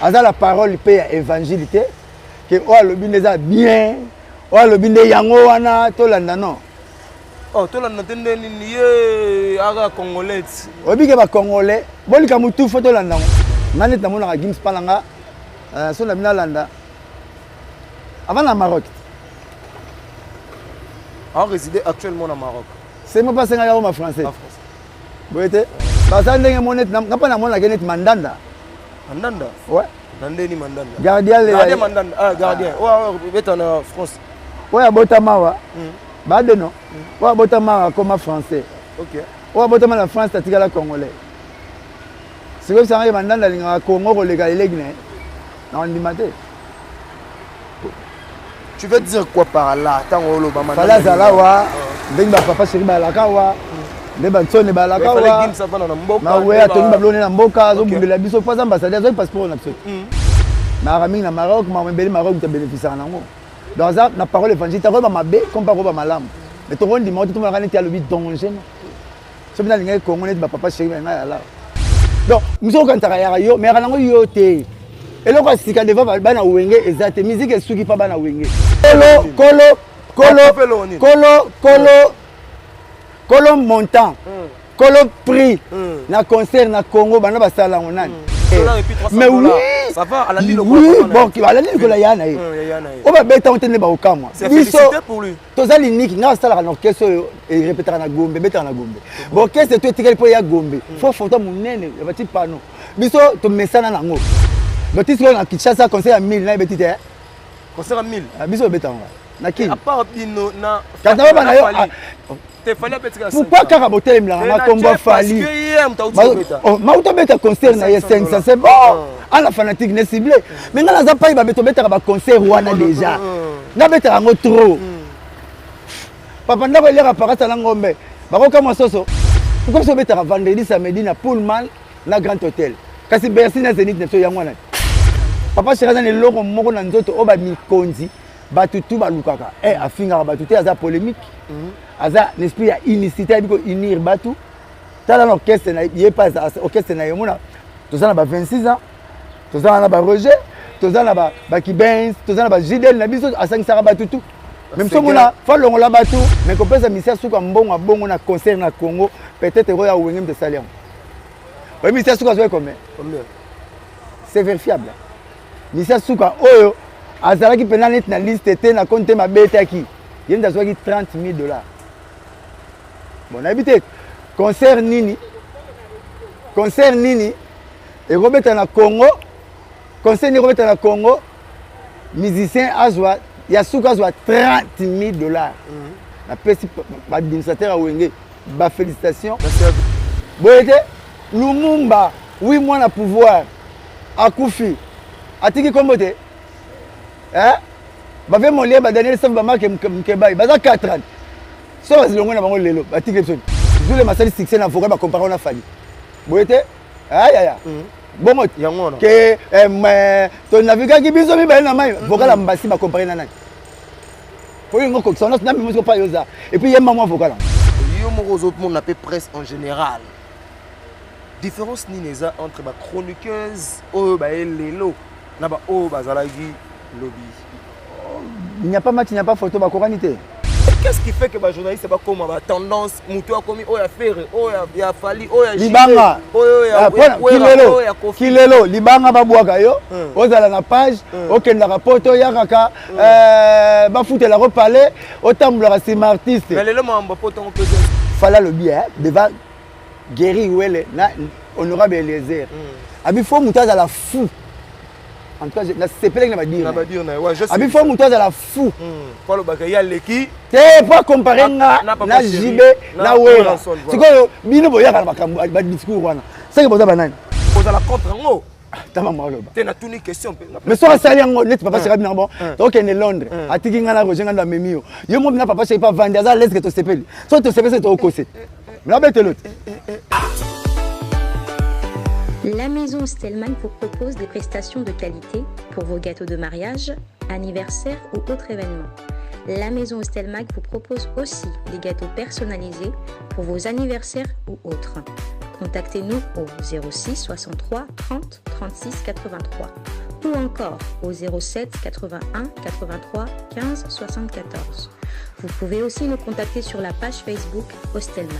Aza la parole mpe ya évangile te ke oyo alobi nde eza bien, oyo alobi nde yango wana tolanda non. Oh, tolanda te nde nini ye aka congolais. Oyebi ke bacongolais bolika motu fo tolanda yango. Nga neti namonaka Gims mpa na nga euh, so na bino alanda avant na Maroc. A résidé actuellement na Maroc. C'est moi pas senga ma français. Boye te baza ndenge mo neti nga mpa namonaka neti mandanda. Mandanda? Ouais. Na ndeni Mandanda. Gardien le. Gardien Mandanda. Ah gardien. Ah. Ouais, ouais, beta na France. Oyo abotama awa. Mm. Badeno. Mm. Oyo abotama awa akoma français. OK. Oyo abotama na France atikala congolais. Sikoyo bisanga ye Mandanda alingaka Congo koleka eleki na ye. Na ndima te. Tu veux dire quoi par là Tango oloba Mandanda. Fala zala wa ndenge ba papa chéri balaka wa nde bansone balaka wa mawe atongi babiloko na mboka azobundela biso mpo aza ambassadeur azwaki passeport na biso maaka mingi na Maroc makambo ebele Maroc moto abénéficiaka nango donc aza na parole évangile takoyeba mabe comme mpe akoyeba malamu mais tokondima te tomonaka neti alobi danger no soki nalingaki Congo neti bapapa chéri na ngai ala donc mosu okanisaka yaka yo mais yaka nango yo te eloko ya sika devant bana wenge eza te musique esuki mpa bana wenge kolo kolo kolo kolo kolo kolo montant kolo prix na concert na Congo bana basala yango nani? Mais oui, oui, bon alandi likolo ya na ye oyo babeta yango te nde bakokamwa biso toza liniki. Ngai asalaka na orchestre oyo erepetaka na Gombe, ebetaka na Gombe. Baorchestre to etikali mpo ya Gombe fo foto monene ya bati pano biso tomesana nango. Bati sikoyo na Kinshasa concert ya 1000 na ebeti te. Concert ya 1000? Biso obeta yango na Kini. À part bino na kasi na bana yo, pourquoi kaka botelemelaka nga kombo Fally? Mauta obeta concert na ye 500, c'est bon, ana fanatique ne ciblé, mais nga naza pai babeto obetaka baconcert wana déjà, nabetaka yango trop. Papa ndako eliaka pakasa na ngombe bakokamwa soso. Pourquoi biso obetaka vendredi, samedi na Pullman na Grand Hôtel, kasi Bercy na Zénith na biso yango wana? Papa chéri aza na eloko moko na nzoto oyo bamikonzi bato tu balukaka. E afingaka bato te, aza polémique, aza na esprit ya unicité, ayebi kounir bato. Tala na orchestre na ye pa orchestre na ye, omona toza na ba 26 ans, toza na ba Roger, toza na bakibens, toza na bajidel na biso, asangisaka bato tu. Même so mona falongola bato, mais kopesa misia suka mbongo abongo na concert na Congo, peut-être oyo ya Wenge moto esali yango. Oyebi misia suka azwaki combien? C'est vérifiable. Misia suka oyo azalaki mpena neti na liste te na compte te, mabetaki ye nde azwaki 30 000 $. Bon, nayebi te concert nini, concert nini ekobeta na Congo, concert nini ekobeta na Congo, musicien azwa ya suka azwa 30 000 $. Napesi baadministrateur ya Wenge bafélicitation. Boye te Lumumba, wi mwana pouvoir akufi atiki kombo te. Bave Molière, badaniel Safu, bamarke Mkebai baza 4 ans so bazilongo na bango lelo batiki biso. Zule masali succès na vocal, bacompare na Fally. Boye te ayaya bongo ke tonavigaki biso mibale na mai vocal ya mbasi, bacompare na nani? Po yo ngokokisa wana na mimo pa yo oza et puis yemba mwa vocal. Yo moko ozomona mpe presse en général, différence nini eza entre bachroniqueuse oyo baye lelo na baoyo bazalaki lobi? Il n'y a pas match, il n'y a pas photo, bakokani te. Qu'est-ce qui fait que bajournaliste bakoma batendance? Moto akomi oyo ya Ferre, oyo ya Fally, oyo ya Libanga Oyo ya Kofi. Kilelo libanga babwaka yo, ozala na page, okendaka poto, oyakaka bafutelaka pale, otambolaka nsima artiste. Mais lelo makambo poto yango mpe Fally alobi devant Guéri Wele na honorable Eliezer, abi fo moto azala fou. En tout cas nasepelaki na badire. Abi fo moto azala fou. Po alobaka ye aleki. Te, po acompare nga na JB na Wera. Sikoyo bino boyaka na makambo badiscours wana, seke boza banani? Ozala contre yango? Tama mwa oloba. Te, natuni question mpe. Mais soki asali yango neti papa Chéri abinaka, bon, tokende Londres, atiki ngai na Roger Ngando, amemi yo yo mo bina papa Chéri pa vandi, aza leske tosepeli. Soki tosepeli, soki tokose nabetelo te. La maison Stellman vous propose des prestations de qualité pour vos gâteaux de mariage, anniversaire ou autres événements. La maison Stelmag vous propose aussi des gâteaux personnalisés pour vos anniversaires ou autres. Contactez-nous au 06 63 30 36 83 ou encore au 07 81 83 15 74. Vous pouvez aussi nous contacter sur la page Facebook Hostelmac.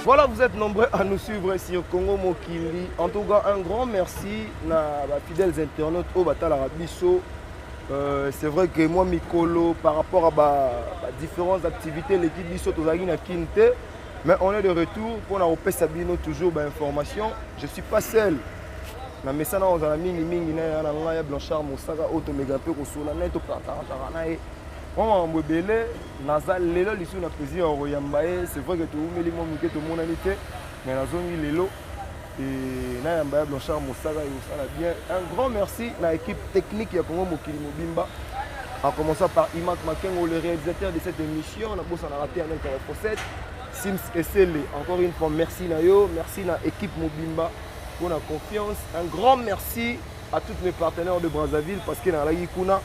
Voilà, vous êtes nombreux à nous suivre sur Congo Mokili. En tout cas, un grand merci à ba fidèles internautes oyo batalaka biso. C'est vrai que moi, Mikolo, par rapport à ba différentes activités, l'équipe biso tozalaki na Kin te, mais on est de retour pour na kopesa bino toujours ba information. Je suis pas seul. Na mesana ozala mingi mingi na ya na ngai ya Blanchard Mosaka oyo tomeka mpe kosola na ye, topartageaka na ye mwa makambo ebele. Naza lelo lisusu na plaisir ya koyamba ye. C'est vrai que toumeli mwa moke, tomonani te, mais nazongi lelo et nayamba ya Blanchard Mosaka ekosala bien. Un grand merci na équipe technique ya Congo Mokili mobimba, en commençant par Imak Makengo, le réalisateur de cette émission. Nabosanaka te Anel Karafoset, Sims Esele. Encore une fois, merci na yo, merci na équipe mobimba pour la confiance. Un grand merci à tous mes partenaires de Brazzaville parce que nazalaki kuna.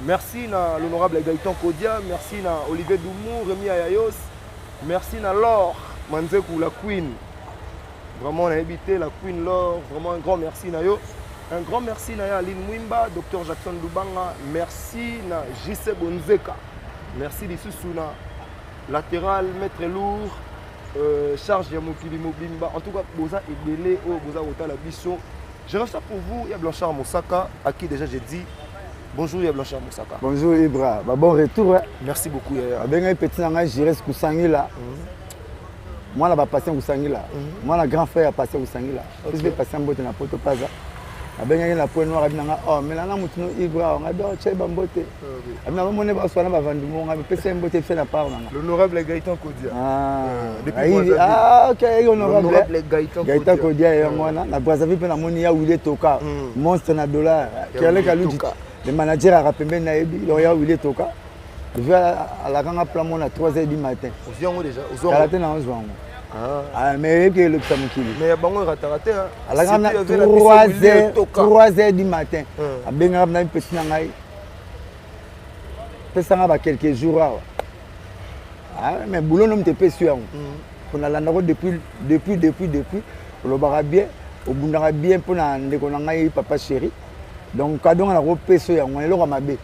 Merci na l'honorable Gaëtan Kodia, merci na Olivier Doumou, Rémi Ayayos, merci na Laure Manzekou, la Queen. Vraiment, on a évité la Queen Laure, vraiment un grand merci na yo. Un grand merci na Aline Mwimba, Dr Jackson Lubanga, merci na JC Bonzeka. Merci lisusu na latéral maître lourd, charge ya mokili mobimba. En tout cas, boza ebele oyo boza kotala biso. Je reçois pour vous ya Blanchard Mosaka, à qui déjà j'ai dit bonjour ya Blanchard Mosaka. Bonjour Ibra, bah, bon retour. Hein. Merci beaucoup Yaya. Abengai petit nanga Jires Kusangila. Moi là patient Kusangila. Moi la grand frère patient Kusangila. Plus patient mbote na poto paza. Abengaki na point noir abinanga oh mais nana mutu no Ibra nga do che ba mbote. Abinanga mone ba swana ba vandu mo nga pesa mbote pesa na part nanga. L'honorable Gaëtan Kodia. Ah. Depuis Ayi, Brazzaville. ah, OK, honorable. L'honorable Gaëtan Gaëtan Kodia. Kodia yango wana na Brazzaville pe na moni ya Willy Toka, monstre na dollar. Ya Kerle Willy Kaludji. Toka. Le manager a pembeni na yebi, donc ya Willy Toka. Je vais à la kanga plan mon à 3h du matin. Ozwi yango déjà, ozwi yango. Kala te na ozwi yango. Ah. Ah, mais yebi ke elobisa mokili. Mais ya bango erataka te, hein. Alaka na Surtout, il y avait la piste Willy Toka. 3 heures du matin. Abengaka na petit na ngai. Pesanga ba quelques jours awa. Ah, mais boulot no mte pesi yango. Pona landa ko depuis depuis depuis depuis olobaka bien, obundaka bien pona ndeko na ngai papa chéri. Donc kadonga na ko peso yango eloko mabe.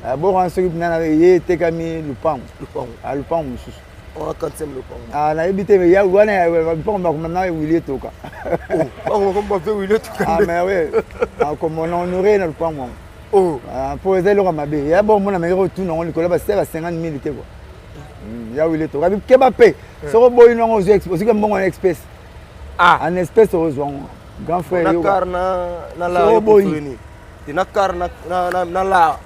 Ah, bon wana soki na ye etekami lupango. Lupango. Ah, lupango mosusu. On a quantième lupango. Ah, nayebi te, mais ya wana ya lupango bakoma na Willy Toka. Oh, bakoma ba Willy Toka. Ah, mais ouais. Ah, comme on a honoré na lupango. Oh. Ah, po eza eloko mabe. Ya bon mona meki kotuna yango likolo ba se ba 50 000 te quoi. Ya Willy Toka. Bi keba pe. Soko boyi nango ozwi exp-, ozwi mbongo na espèce. Ah. En espèce ozwa yango. Grand frère Na yo. car na la Soko yo boyi. kofreni. Te na car na la.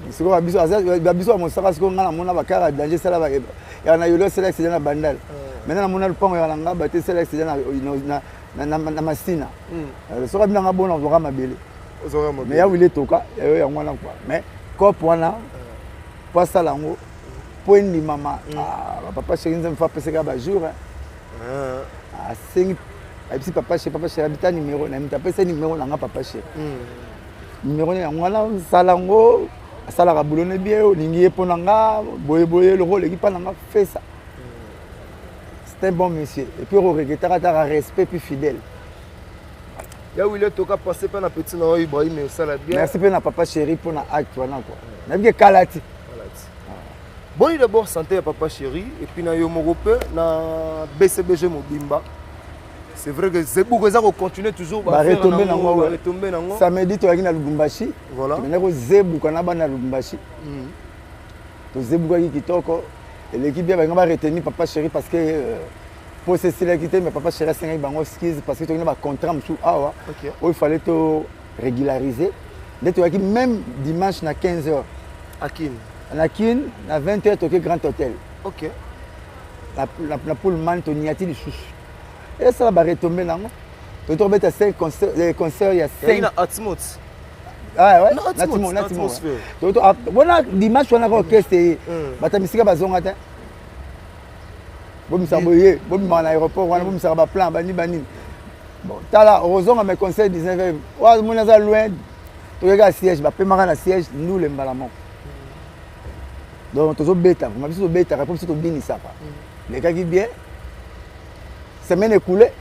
Siko ba biso, aza, ba biso ya mosaka, siko nga namona ba car ya danger, sala ba, ya na yolo, sala accident na Bandal. Maintenant, namona lupango ya na nga, ba te sala accident na Masina. Soki abina nga bona, ozwaka mabele. Ozwaka mabele. Mais ya Willy Toka, ya yo yango wana quoi. Mais cop wana, po asala yango, po endimama, ah, ba papa chéri Nzambe fa apesaka ba jour, hein. Asengi, ayebisi papa chéri, papa chéri abita numéro, na ye moto apesa numéro na nga papa chéri. Numéro na yango wana, asala yango, asalaka boulot ne bien, olingi ye mpo na nga, boye boye, eloko oleki mpa na nga, fais ça. C'est un bon monsieur. Et puis, on regrette un respect puis fidèle. Ya Willy Toka passé pas na petit na Ibrahim et ça la bien. Merci pe na papa chéri pour na acte wana quoi. Na bien kalati. Kalati. Bon d'abord santé ya papa chéri et puis na yo moko pe na BCBG Mobimba. C'est vrai que Zebouko eza ko continuer toujours Ba ba faire retomber nango, nango, ba ouais. retomber nango. Samedi to yaki na Lubumbashi. Voilà. Tokende ko Zebuka na bana Lubumbashi. To Zebuka ki kitoko. Et l'équipe bien ba retenir papa chéri parce que pour ceci la quitté mais papa chéri senga bango skills parce que tokende ba contrat musu awa. Ok. Où il fallait to régulariser. Nde toyaki même dimanche na 15 heures. À Kin. Na Kin, na 20 heures toke Grand Hôtel. Ok. La Pullman to niati lisusu. Et ça va retomber nango. To to beta 5 concerts, les concerts il y a Il y a 5. une Atmos. Ah ouais, Na na Atmos, Timo, na Timo, ouais. atmosphère. To to, ah, bona dimanche wana orchestre ye. Bata misika bazonga te. Bomisa boye, bomima na aéroport wana, bomisa ba plan, bani bani. Bon, tala, ozonga mes conseils 19 heures. Wa mona za loin. Tokeka siège, bapemaka na siège, ndule mbala moko. Donc tozobeta, vraiment biso tobetaka mpo biso tobinisaka. Elekaki bien. Semaine écoulée,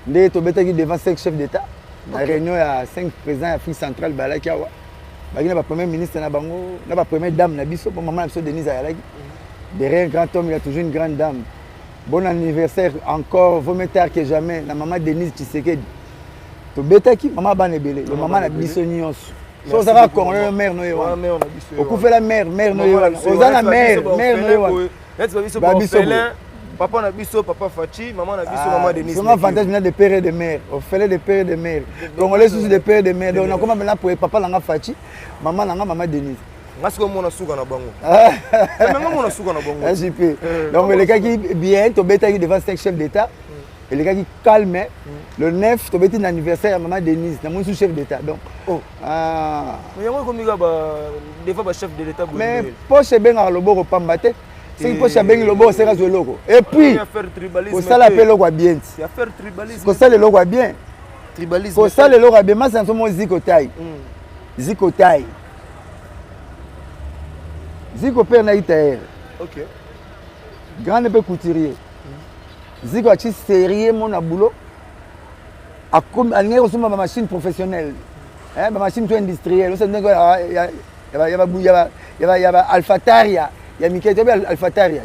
nde tobetaki devant 5 chefs d'État. Na réunion ya 5 présidents ya Afrique centrale balaki awa. Baki na ba premier ministre na bango, na ba première dame na biso, po maman na biso Denise ayalaki. Derrière un grand homme, il y a toujours une grande dame. Bon anniversaire encore, vaut mieux tard que jamais, na maman Denise Tshisekedi. Tobetaki mama bana ebele, le mama na biso nyonso. So ozalaka congolais, mère no ye wana. Okufela mère, mère no ye wana. Oza na mère, mère no ye wana. Ba biso papa na biso papa Fachi, maman na biso maman Denise. Vraiment avantage maintenant de père et de mère. Orphelin de père et de mère. Congolais sous de père et de mère. Donc on a comment maintenant pour papa nanga Fachi, maman nanga maman Denise. Nga sikoyo mona suka na bango. Nga mona suka na bango. SJP. Donc elekaki bien, tobetaki devant 5 chefs d'État. Elekaki calme. Le 9 tobeti na anniversaire ya maman Denise, na moni chef d'État. Donc oh. Ah. Mais yango ekomi kaka ba devant ba chef de l'État. Mais poche ebengaka loboko pamba te. Soki poche abengi loboko seka azwa eloko. Et puis kosala mpe eloko ya bien ti. Kosala eloko ya bien. Kosala eloko ya bien masa na somo ziko tai. Ziko tai. Ziko père na itaere. OK. Grande mpe couturier. Ziko atie sérieux mona boulot. Akomi alingaki kosomba ba machine professionnelle. Hein, ba machine to industrielle. Osa ndenge ya ba alphataria ya mike toyebi alphataria.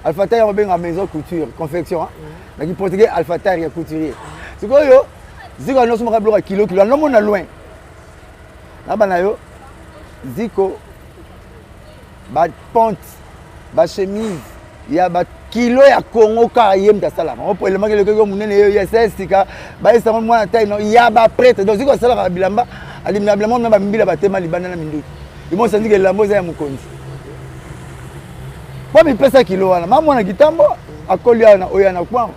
Alphataria babenga maison couture, confection. Na ki portugais alphataria couturier. Sikoyo Ziko anosomaka biloko ya kilo kilo anomona loin. Na bana yo Ziko ba pente ba chemise ya ba kilo ya Congo kaka ye moto asalaka ngo po elemaki elekaki yo monene yo ya sika bayesa mwana tai no ya ba prêtre. Donc Ziko asalaka bilamba alimela bilamba na bambila batema libanda na minduki imo sandika elamba eza ya mokonzi po mipesa kilo wana ma mwana kitambo akoli awa na oyo na kwango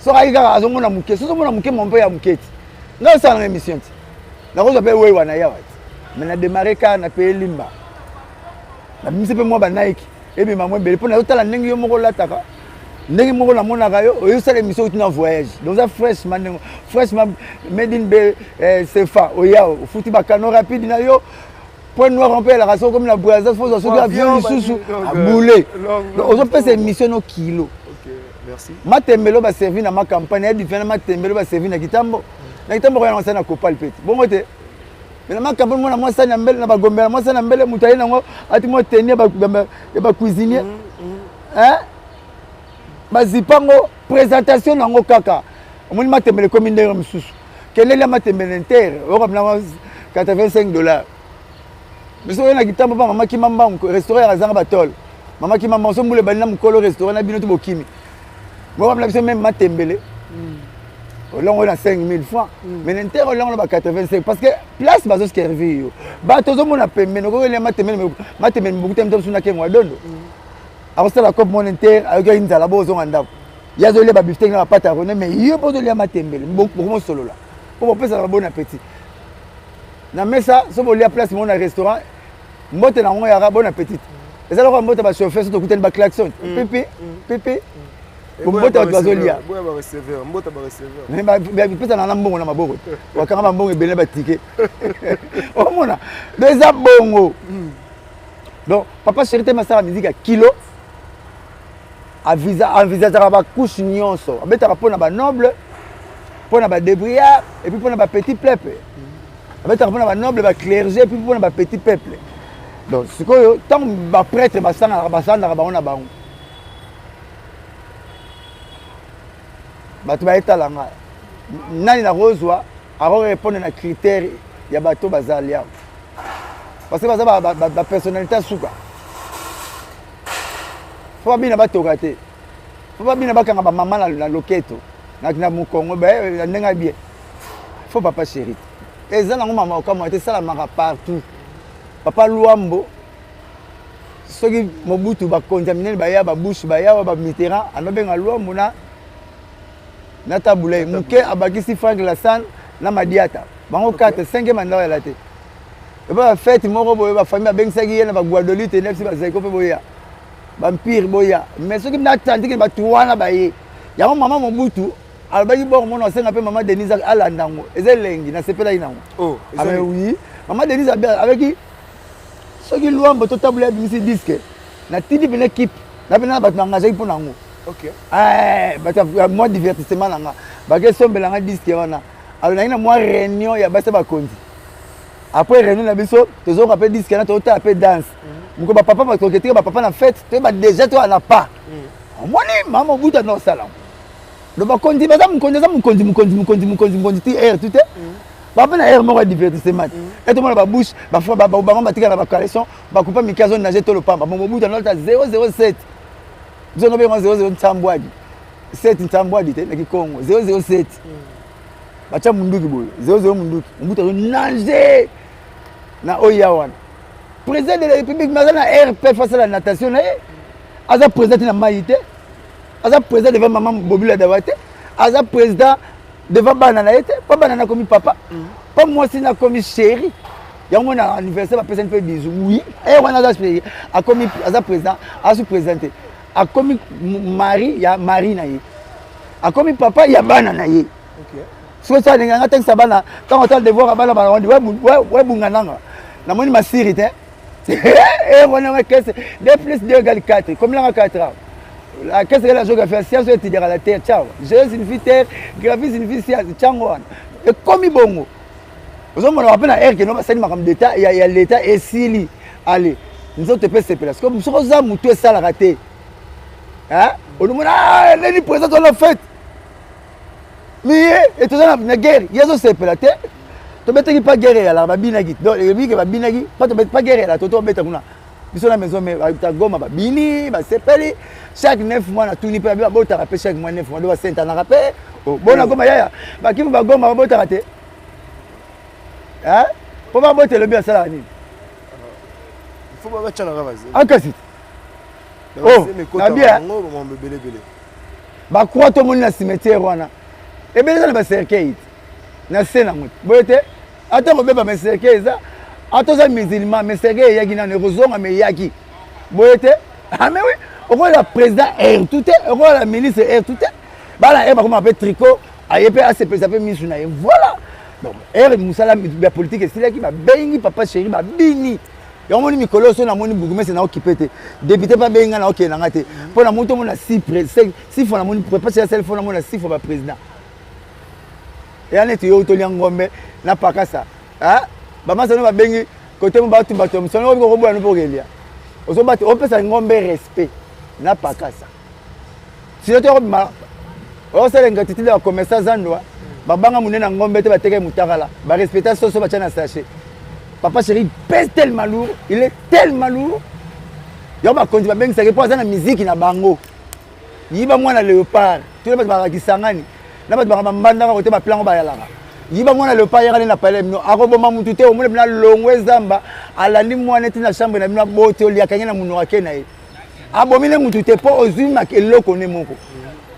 soki ayiki kaka azomona moke soki ozomona moke mwa mpe ya moke ti ngai osala na émission ti nakozwa mpe wewa na yawa ti mais na démarre kaka na paye limba nabimisi mpe mwa banaiki ebima mwa ebele mpo nazotala ndenge yo moko olataka ndenge moko namonaka yo oyosala émission outi na voyage donc oza fraîchement ndenge fraîchement made in be sefa oya ofuti bakano rapide na yo point noir mpe elaka soki okomi na Brazza fo ozwa soki avion lisusu aboule donc ozopesa émission no kilo. Matembelo baservi na ma campagne ya différent matembelo baservi na kitambo na kitambo koya na na kopal pete bongo te mais na ma campagne mwana mwasi na mbele na bagombela mwasi na mbele moto aye nango ati mwa teni ya bacuisinier hein bazipango présentation nango kaka omoni matembele ekomi ndenge mosusu keleli ya matembele inter oyoka 85 $. Mais soki oye na kitambo mpa mama kima mbangu restaurant yaka zanga batole mama kima mbangu so mbula ebandi na mokolo restaurant na bino to bokimi moko na biso meme matembele olongo na 5000 francs mais na inter olongo na ba 85 parce que place bazo servir yo bato ozomona pembeni okoki olia matembele matembele mobuku te moto na kengo ya dondo akosala cope mona inter ayokaki nzala bo ozonga ndako ye azolia ba bifteck na bapata ya rone mais yo mpo ozolia matembele bokomosolola mpo bopesaka bon appétit na mesa so bolia place moko na restaurant mbote na yango yaka bon appétit eza lokola mbote bachauffeur so tokutani baclaxon pipi pipi mbote bato bazolia bapesana na mbongo na maboko wakanga bambongo ebele na batike omona do eza bongo. Donc papa chéri te masala musique ya kilo envisageaka bacouche nyonso abetaka mpo na banoble mpo na badébrouillard et puis mpo na bapetit peuple abetaka mpo na banoble baclergé et puis mpo na bapetit peuple. Donc sikoyo ntango baprêtre basanganaka basandaka bango na bango bato bayetala nga nani nakozwa akorépondre na critère ya bato bazali awa parce que baza bapersonnalité ya suka fo babina batoka te fo babina bakanga bamama na loketo na mokongo na ndenge ya bien fo papa chéri te eza nango mama okamwa te esalamaka partout. Papa Luambo soki Mobutu bakonzi ya minene baya babush baya wa bamitterrand anobenga Luambo na tabulei moke abakisi Frank Lassan na Madiata bango 4 5e mandat oyala te eba bafete moko boye bafamille babengisaki ye na baguadolite nefsi bazaiko mpe boya bampire boya mais soki natandiki bato wana baye yango mama Mobutu. Alobaki bor mona asenga mpe mama Denise alanda yango. Eza elengi, nasepelaki nango. Oh, ah, mais oui. Mama Denise abeki soki Luambo to tabula abimisi disque, natindi mpena équipe na mpena na bato na engagaki mpo na yango. Okay. Eh, bato ya mwa divertissement na nga bakesombela nga disque wana. Alors nayaki na mwa réunion ya basi ya bakonzi. Après réunion na biso tozoyoka mpe disque na tozotala mpe danse. Moko bapapa bakoketika bapapa na fête, toyeba déjà toya na pas. Omoni mama Mobutu aza kosala yango. Donc bakonzi baza mokonzi aza mokonzi mokonzi mokonzi mokonzi mokonzi ti aire tu te. Bape na aire moko ya divertissement. E tomona babouche bango batika na bacaleçon bakupa mike azo nage to lopamba. Bon Mobutu anolata 007. Biso nobenga 00 nsambwadi. 7 nsambwadi te na Kikongo 007. Batia munduki boye 00 munduki. Mobutu azo nage na oya wana. Président de la République mais aza na RP face à la natation na ye. Aza président te na mai te. Aza président devant maman Bobila Dawa te. Aza président devant bana na ye te. Pa bana na komi papa. Pa mwasi na komi chéri. Yango na anniversaire bapesani mpe bisou. Oui, eh wana aza chéri. Akomi aza président, aza président te. Akomi mari ya mari na ye. Akomi papa ya bana na ye. Okay. Soki osala ndenge nga tangisa bana, ntango otala devoir ya bana bana webunga nanga. Namoni masiri te. Eh wana wa kese 2 plus 2 égale 4. Comme là 4 ans. La caisse de la géographie, science étudiera la terre. Ciao. Géo signifie terre, graphie signifie science. Tchango wana. Et comme bongo. Ozomona bape na air ke no basali makambo d'état ya, ya l'état esili. Allez, nzoto mpe sepela. Soki soki oza motu esalaka te. Hein? Olomona ah nani président to la fête. Mais et toza na guerre, ye azosepela te. Tobetaki pa guerre eyalaka babinaki. Donc eyebi ke babinaki, pa tobeti pa guerre eyalaka to tobeta kuna. Biso na maison mais ba Goma babini, basepeli. Chaque 9 mois natuni mpe babotaka mpe chaque mois 9 mois do basentanaka mpe. Oh, bona Goma yaya, bakivu ba Goma babotaka te. Hein? Po babota elobi asalaka nini? Il faut babatianaka bazemi. Akasi. Oh, na bien. Ba croix tomoni na cimetière wana. Ebele eza na ba cercueil na se nango. Boye te ata kobeba mais cercueil eza ata oza musulman mais cercueil eyaki nano ekozonga mais eyaki. Boye te ah mais oui okola président air tout te okola ministre air tout te bana air bakoma mpe tricot aye mpe asepelisa mpe misu na ye voilà. Donc air mosala ya politique esilaki babengi papa chéri babini. Yango moni mikolo oyo so namoni bourgmestre na okipe te député mpe abengi nga na okende na nga te mpo na moni tomona six fois namoni pasi ya sel fo namona 6 fois baprésident eya neti yo otolia ngombe na pakasa bamasa no babengi kote mo bato bato ya mosala okoki koboya no mpo okelia ozobata opesa ngombe respect na pakasa sino te okobima osala ingratitude ya commerçant zandwa babanga monene na ngombe te bateka mutakala barespecta soso batya na sachet. Papa chéri pèse tellement lourd, il est tellement lourd. Yango bakonzi babengisaki mpo aza na miziki na bango. Yiba mwana léopard, tuna bato bakaka Kisangani, na bato bakaka mbandaka kote baplango bayalaka. Yiba mwana léopard yaka nde na palais bino, akoboma mutu te, omona bino alongwe zamba, alandi mwana eti na chambre na bino aboti oliaka ye na monoko ake na ye. Abomi ne mutu te mpo ozwi eloko ne moko.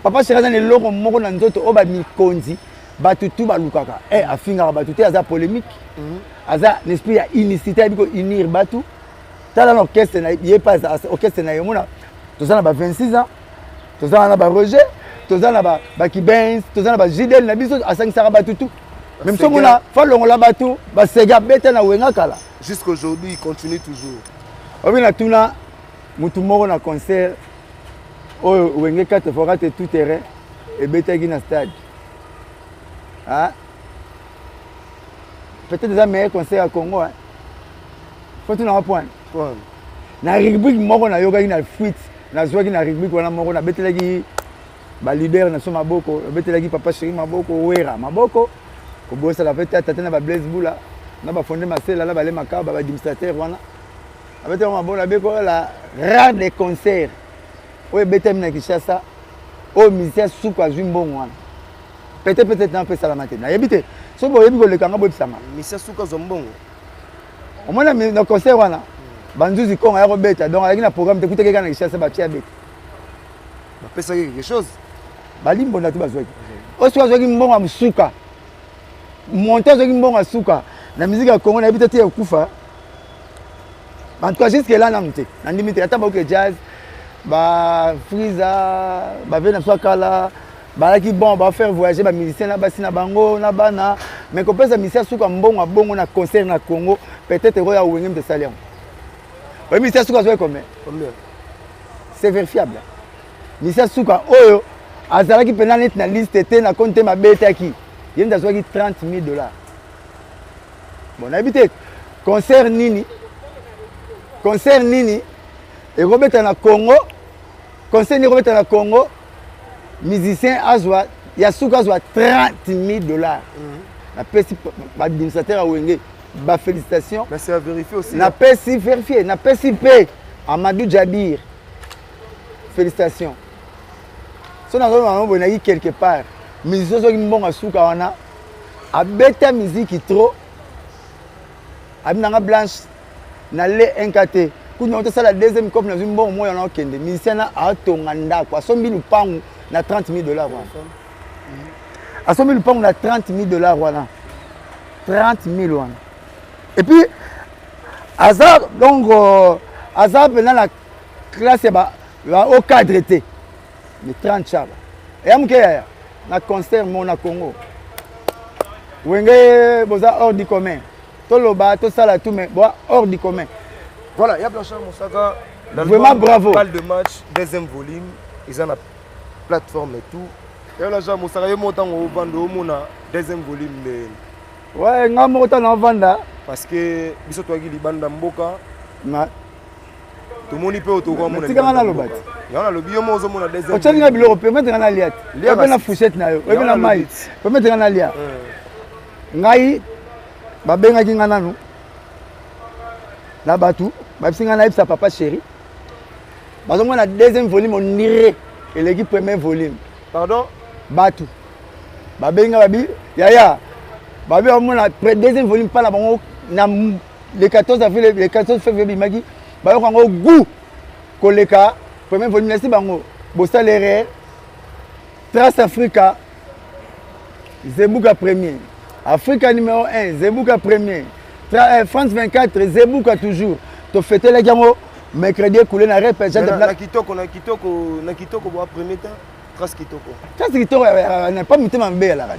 Papa chéri aza na eloko moko na nzoto oyo bamikonzi bato tu balukaka. Eh, afingaka bato te, aza polémique. Aza na esprit ya unicité, ayebi ko unir bato. Tala na orchestre na ye pa orchestre na ye omona toza na ba 26 ans, toza na ba Roger, toza na ba Kibens, toza na ba Jidel na biso asangisaka bato tu. Même so mona fa longola bato, ba sega beta na wenga kala. Jusqu'aujourd'hui, il continue toujours. Obi na tuna mutu moko na concert oyo wenge 4 fois 4 tout terrain ebetaki na stade. Hein? Peut-être eza meilleur concert ya Congo hein. Faut tuna point. Point. Na rubrique moko nayokaki na fuite, nazwaki na rubrique wana moko nabetelaki ba leader na so maboko, nabetelaki papa chéri maboko, Wera maboko, kobosala pe tata na ba Blaise Bula, na ba Fondé Masela, na ba Le Makaba, ba administrateur wana. Nabetelaki maboko, nabeko la rare des concerts oyo ebetami na Kinshasa, oyo musicien suku azwi mbongo wana. Peut-être, peut-être na pesa la mate. Nayebi te. Soki boyebi koleka nga boyebisa nga. Musicien suku azwa mbongo. Omona na concert wana, banzuzi Kongo ya kobeta, donc azalaki na programme te, kutaki kaka na Kinshasa batie abeta. Bapesaki quelque chose. Balimbonda te bazwaki. Oyo soki azwaki mbongo ya suka. Monte azwaki mbongo ya suka. Na musique ya Congo nayebi te te ekufa. En tout cas jusque là nanu te. Nandimi te ata baoke jazz, ba Freeza, ba Vena Swakala, Balaki bon, ba faire voyager ba musiciens na basi na bango na bana, mais kopesa musicien suka mbongo bongo na concert na Congo, peut-être roya Wenge mte sali yango. Oyebi musicien suka azwaki combien? Combien? C'est vérifiable. Musicien suka oyo azalaki mpenza neti na liste te na compte te mabetaki ye nde azwaki 30 000 $. Bon, nayebi te concert nini, concert nini ekobeta na Congo, concert nini ekobeta na Congo, musicien azwa ya suka azwa 30 000 $. Napesi baadministrateur ya Wenge bafélicitation. Mais c'est à vérifier aussi. Napesi vérifie, napesi mpe Amadou Jabir félicitation. So nazoloba yango boye, nayaki quelque part, musicien soki mbongo asuka wana abeta miziki trop, abi nanga blanche nale nk te kutu nango tosala deuxième cope, nazwi mbongo moyo wana okende. Musicien na atonga ndako, asombi lupangu na 30 000 $ wana, asombi lupangu na 30 000 $ wana, 30 000 wana. Et puis aza donc aza mpenza na classe ya ba haut cadre te, mais 30 chaba eya moke yaya na concert mo na Congo. Wenge boza hors du commun, toloba tosala tout, mais boa hors du commun. Voilà, ya Blanchard Mosaka. Vraiment bravo. Balle de match deuxième volume eza na plateforme et tout. Ya Blanchard Mosaka, ye mo ntango ovanda omona deuxième volume nde? Ouais, nga moko ntango naovanda. Parce que biso toyaki libanda mboka, tomoni mpe oyo tokomona. Tikanga naloba te. Yango nalobi, yo mo ozomona deuxième. Otyali nga biloko, permettre nga nalia te. Oyebi na fourchette na yo, oyebi na mai, permettre nga nalia. Ngai babengaki nga nanu na bato, babisi ngai nayebisa papa chéri, bazomona deuxième volume onire eleki premier volume. Pardon? Bato babengi nga, babi yaya, babi bamona deuxième volume mpa na bango na le 14 avril, le 14 février bimaki, bayoka yango goût koleka premier volume. Nasi bango bosala erreur. Trace Africa, Zebuka premier, Africa numéro 1, Zebuka premier. France 24, Zebuka toujours. Tofetelaki yango mercredi écoulé na rep. Na kitoko, na kitoko, na kitoko boa premier temps, Trace kitoko. Trace kitoko pas motema mabe elaka.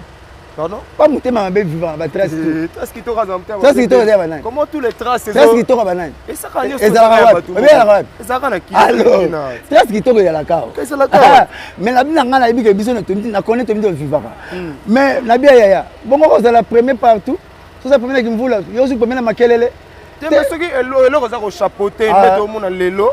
Pardon? Pas motema mabe vivant batrace. Trace kitoko aza motema. Trace kitoko eza banani? Comment tous les traces? Trace kitoko banani? Esaka nyonso. Ezalaka wapi? Obeyalaka wapi? Ezalaka na Alors, trace kitoko ezalaka awa. Ezalaka. Mais nabi na ngai, nayebi ke biso na kone tomi tovivaka, mais nabi yaya bongo kozala premier partout, soza premier na kimvula, yo ozi premier na makelele. Te, mais soki eloko eza kochapeauter nde tomona lelo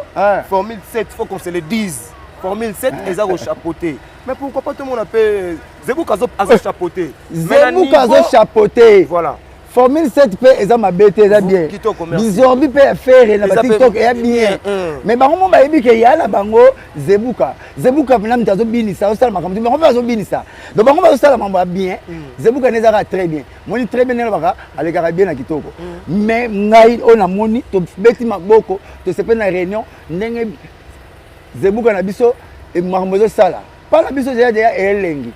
formule 7, faut qu'on se le dise, formule 7 eza kochapeauter, mais pourquoi pas tomona mpe Zebuka azochapeauter? Zebuka azochapeauter. Voilà. Formule 7 mpe eza mabe te, eza bien. Bizorbi mpe ya Ferre na baTikTok eya bien, mais bango mo bayebi ke ya na bango Zebuka. Zebuka mpena moto azobinisa, azosala makambo, bango mpe azobinisa, donc bango bazosala makambo ya bien. Zebuka nde ezaka très bien, moni très bien ndenge baka alekaka bien na kitoko. Mais ngai oyo namoni, tobeti maboko, tosepeli na réunion ndenge Zebuka na biso makambo ezosala mpa na biso deja deja elengi.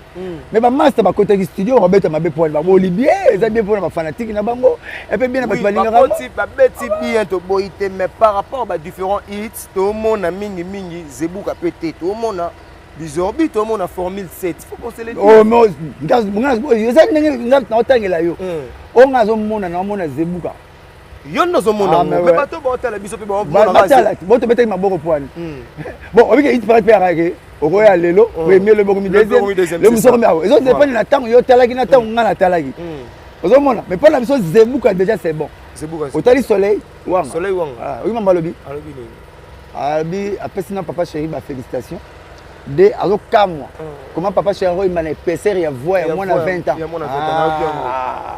Mais bamaster bakotaki studio, bakobeta mabe pwani baboli bien, eza bien mpona bafanatike na bango epe bien na bato balingaka. Babeti bien, toboyi te, mais par rapport badifférents hits, tomona mingimingi Zebuka mpe te, tomona Bizorbi, tomona formule 7, faut qu'on se le dise. Eza ndenge naotangela yo, oyo nga azomona, naomona Zebuka. Yo nde ozomona, mais bato baotala biso mpe. Batala bo tobetaki maboko pwani. Bon, obike hit parade mpe yakake okoya lelo premier, lobi okomi deuxième, le mosu okomi awa, ezodépendre na ntango yo otalaki na ntango nga natalaki ozomona. Mais mpo na biso Zebuka déjà c'est bon. Otali Soleil Wanga, oyi mamba alobi, alobi apesi na papa chéri bafélicitation de azokamwa comment papa chéri akoyimba na épaisseur ya voix ya mwana 20 ans.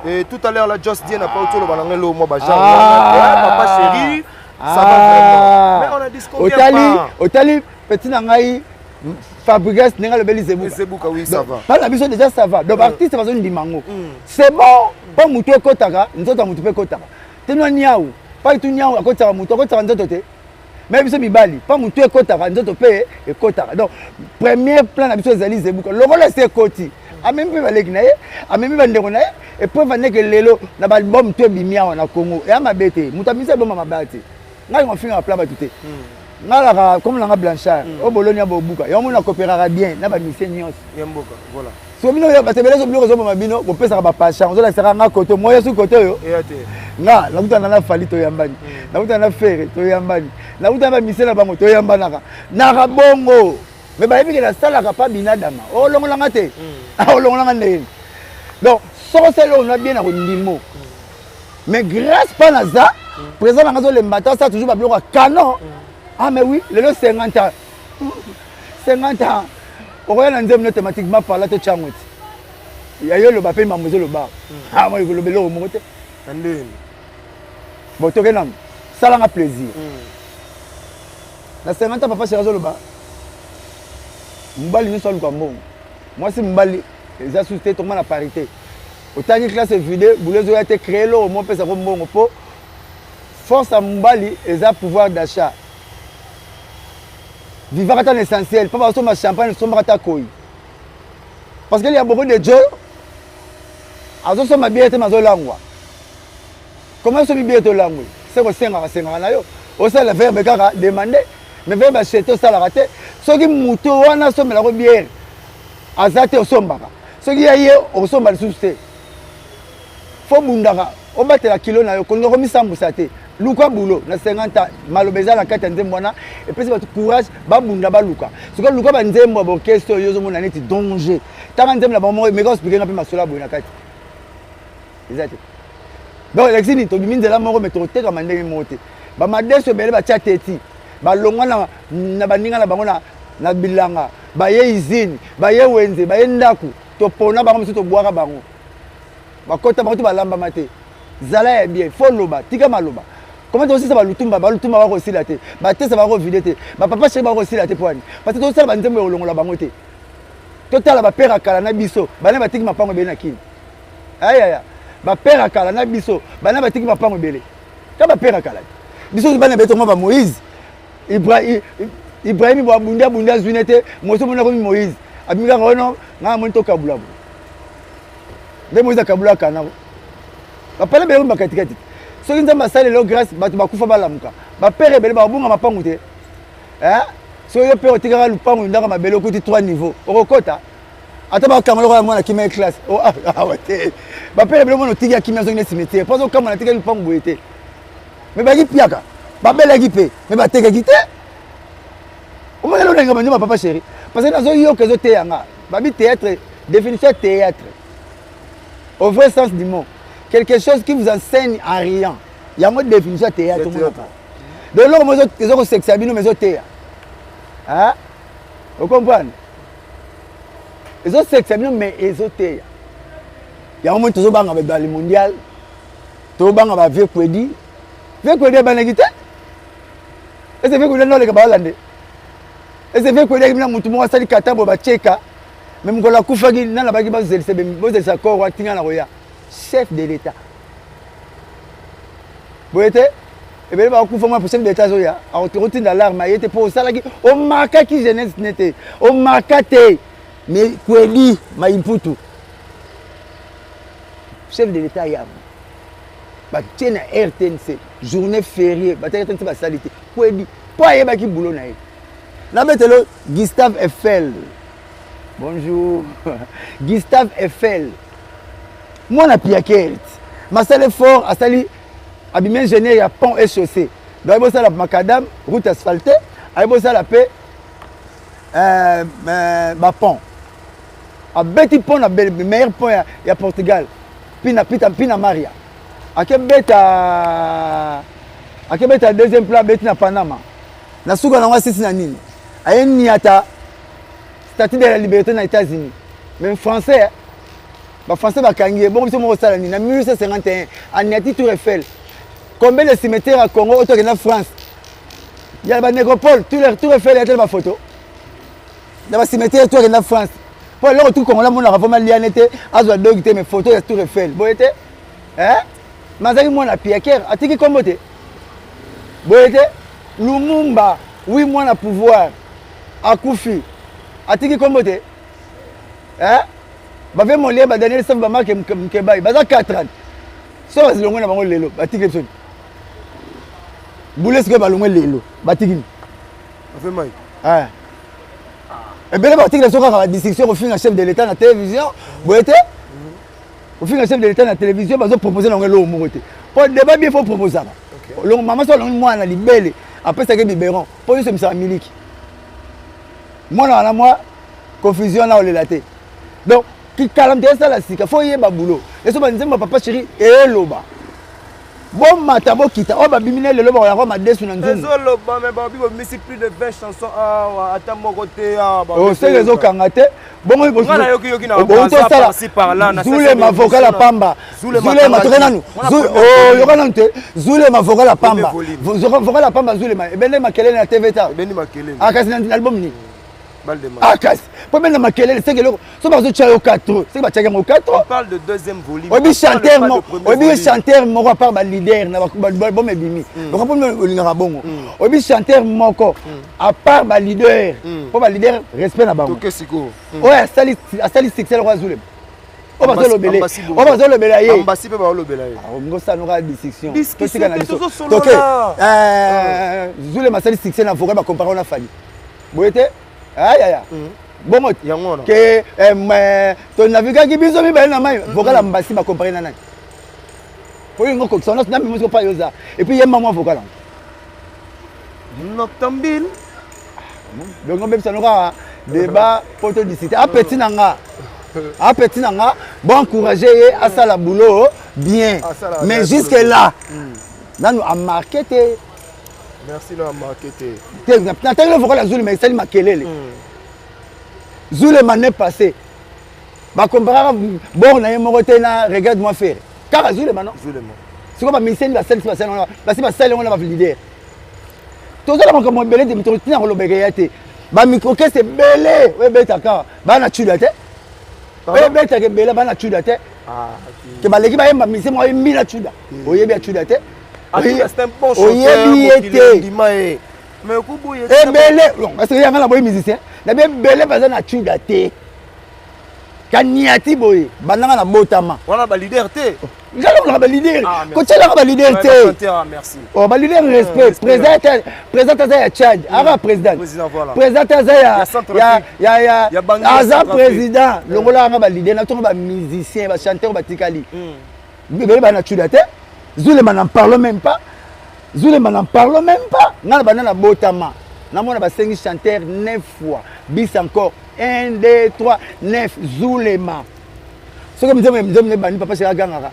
Et tout à l'heure là, Just Dien n'a pas autour de l'anglais moi bajar papa chéri, ça va vraiment, mais on a disconvient pas. Otali petit na ngai Fabrigas ndenge alobeli Zebuka. Zebuka, oui, ça va. Mpana biso déjà ça va. Donc artiste bazondima yango, c'est bon, mpo motu ekotaka nzoto ya motu mpe ekotaka te no niau pai tu niau akotaka motu, akotaka nzoto te. Mais biso mibali mpo motu ekotaka nzoto mpe ekotaka. Donc premier plan na biso ezali Zebuka. Lokola esi ekoti, amemi mpe baleki na ye, amemi bandeko na ye. Epreuve andeke lelo na baalbum to ebimi awa na Congo, eya mabe te. Moto amisi album ya mabe te, ngai kofingaka plan bato te. Nga laka comme nanga Blanchard, o boloni ya bobuka. Yango mona coopérera bien na ba musiciens nyonso. Ya mboka, voilà. So bino ya bato ebele so biloko ezoboma bino, bopesaka ba passion, ozolakisaka nga koto, moya su koto oyo. Eya te. Nga nakutana na Fally toyambani, nakutana na Ferre toyambani, nakutana na ba musiciens na bango toyambanaka. Naka bongo. Mais bayebi ke nasalaka pa binadama. Olongola nga te. Olongola nga ndenge. Donc soko osali eloko na bien na kondimo. Mais grâce pa naza président nanga azolemba te asala toujours babiloko ya canon. Ah mais oui, lelo 50 ans. 50 ans. Okoya na nzembo automatiquement par là to tyango ti. Ya yo loba pe mambo ezoloba. Ah moi koloba eloko moko te. Na ndeni. Bon toke nanu. Salanga plaisir. Na 50 ans papa chéri azoloba mobali nyonso aluka mbongo. Mwasi mobali eza susu te tokoma na parité. Otangi classe vide, boulot ezoya te, créer eloko moko opesa ko mbongo po force ya mobali eza pouvoir d'achat. Vivaka ata na essentiel, po basomba champagne, sombaka ata koyi. Parce qu'il y a beaucoup de Joe azosomba bière te mais azolangwa. Comment osombi bière te olangwe? Se kosengaka sengaka na yo. Osala verbe kaka demander, mais verbe acheter osalaka te. Soki moto wana asombelako bière aza te osombaka. Soki ya ye okosomba lisusu te. Fo bundaka obatela kilo na yo, kolinga komisambusa te. Luka boulot na 50 ans, maloba eza na kati ya nzembo wana epesi bato courage babunda baluka. Soki luka ba nzembo ya orchestre oyo ozomona neti danger. Tanga nzembo na bango moko meka expliquer nga mpe masolo ya boye na kati. Eza te. Donc elakisi nini? Tobimi nzela moko mais tokotekama ndenge moko te. Ba madeso ebele batia teti, balongwa na baninga na bango na bilanga, baye usine, baye wenze, baye ndako, topona bango mosusu tobwaka bango. Bakota bango to balambama te. Zala ya bien, faut loba, tika maloba. Comment tosisa ba lutumba, ba lutumba bakosila te, ba tesa bakovide te, ba papa chéri bakosila te poani. Parce que tosala ba nzembo ya kolongola bango te. Totala ba père kala na biso, bana batiki mapango ebele na kini. Ayaya, ba père kala na biso, bana batiki mapango ebele. Ka ba père kala. Biso bana beto ba Moïse. Ibrahim bo abundi abundi azwi nete, moso mona komi Moïse. Abimi kaka ono, nga moni to kabula bo. Nde Moïse akabula kana. Bapale ebele ba katikati. Soki Nzambe asali lelo grâce, bato bakufa balamuka. Ba père ebele babunga mapangu te. Hein? Soki yo père otikaka lupangu ndaka mabele okuti 3 niveaux. Okokota. Ata bakanga lokola mwana kimia classe. Oh ah, ah te. Ba père ebele mwana otiki kimia zongi na cimetière. Pozo kama na tikali lupangu boye te. Mais baki piaka. Babelaki pe, mais batekaki te. Omona lelo ndenge banyo ba papa chéri. Parce que nazo yoka ezo teya nga. Babi théâtre, définition théâtre. Au vrai sens du mot, quelque chose qui vous enseigne en riant. Il y a une définition de théâtre. Donc, l'homme, ils ont sexe, mais ils ont théâtre. Hein? Vous comprenez? Ils ont sexe, mais ils ont théâtre. Il y a un moment, ils ont dans le mondial. Ils ont vieux Kwedi. Vieux Kwedi, il y a Et c'est vieux Kwedi, non, les Hollandais. Et c'est vieux Kwedi, il y a un moment, il y a un kata, mais mokolo akufaki nana baki bazelisa bozelisa corps atinga na koya chef de l'état boye te ebele bakufa mwa chef de l'état azoya akotinda alarme aye te mpo osalaki omarkaki jeunesse ne te omarka te mais kwedi maimputu chef de l'état yabo batie na RTNC journée fériée batie RTNC basali te kwedi mpo ayebaki boulot na ye nabetelo Gustave Eiffel. Bonjour. Gustave Eiffel. Mwana Piakert. Masale fort asali abimi ingénieur ya pont et chaussée. Donc ayebosala macadam, route asphaltée, ayebosala pe ba pont. Abeti pont na meilleur pont ya Portugal. Pina Pita Pina Maria. Akebeta akebeta deuxième plat beti na Panama. Na suka nango asisi na nini? Aye niata statue de la liberté na États-Unis. Mais français, ba français bakangi ye bongo biso moko sala nini? Na 1851 aniati Tour Eiffel. Combien de cimetières à Congo oto na France? Il y a ba nécropole, Tour Eiffel ya ba photo. Na ba cimetière tour na France. Po eloko tout Congolais monaka vraiment liane te, azwa dog te mais photo ya Tour Eiffel. Boye te? Hein? Mazaki mwana Pierre atiki kombo te. Boye te? Lumumba, oui mwana pouvoir akufi atiki kombo te. Hein? Bave Molière ba Daniel Safu ba Marc Mkebai baza 4 ans. So bazilongwe na bango lelo batiki biso. Boule sikoyo balongwe lelo batiki. Eh. Ebele batikela so kaka badistinction, kofinga chef de l'État na télévision boye te. Kofinga chef de l'État na télévision, bazopropose nango eloko moko te, po débat bien faut proposaka. Longo mama so alongi mwana libele, apesaki biberon mpo nyonso emisaka miliki mwana wana, mwa confusion na olela te. Donc kikala moto esala sika, faut oyeba boulot eso. Banzembo ya Papa Chéri eloba, bomata bokita, oyo babimi ne lelo bakoyaka madesu na nzungu. Ezoloba, mais babi bomisi plus de 20 chansons awa, ata moko te awa. Osenge ezokanga te bongo. Zulema vocal ya pamba, Zulema toke nanu, yoka nanu te. Zulema vocal ya pamba, vocal ya pamba. Zulema ebende makelele na TV ta kasi na album nini? Kasi po ebenda makelele, seke eloko so bazotya yo 4, seke batiaki yango 4. Oyebi chanteur moko, oyebi chanteur moko à part baleader na album ebimi loka mpo olingaka bongo? Oyebi chanteur moko à part baleader? Mpo baleader, respect na bango, oyo asali succès lokola Zulema, oyo bazolobele, oyo bazolobela ye. Basi mpe baolobela ye. Ngosanoka discussion, totika na biso. Toke Zulema asali succès na vocal, bacompare na Fally boye te. Ayaya bongo ke tonavigaki biso mibale na mai, vocal ya Mbasi bacompare na nani? Oyo okokisa wana na mimo pa yo oza, et puis yemba mwa vocal yango. Noctambile. Donc obebisa no kaka débat po todiscute. Apeti na nga, apeti na nga, bon, encourage ye asala boulot bien, mais jusque là nanu amarke te. Merci na amarke te. Te, natangi vocal ya Zulema esali makelele. Zulema ne passé bakomparaka bor na ye moko te na Regarde moi faire kaka Zulema, non? Sikoyo bamiseni basalisi, basali basi, basali yango na baleader. Tozala makambo ebele te, ntina kolobeka ya te. Bamicrokese ebele oyo ebetaka bana cuda te, oyo ebetaka ebele bana cuda te, ke baleki bayemba mise moko ayembi na cuda. Oyebi ya cuda te, oyebi ye te. Ebele parce que yanga na boyi musicien na bi ebele baza na cuda te, kaniati boye bandanga na botama. Wana baleader te. Ngalongolaka baleader, kotielaka baleader te. Oh, baleader, respect. Président, président aza ya Tchad, aka président, président aza ya aza président. Longolaka nga baleader na tongo, bamusicien, bachanteur batikali ebele bana cuda te. Zulema, n'en parlons même pas. Zulema, n'en parlons même pas. Nga na banda na botama, namona basengi chanteur 9 fois bis encore 1, 2, 3, 9. Zulema, soki nzembo nzembo ebandi, Papa Chéri agangaka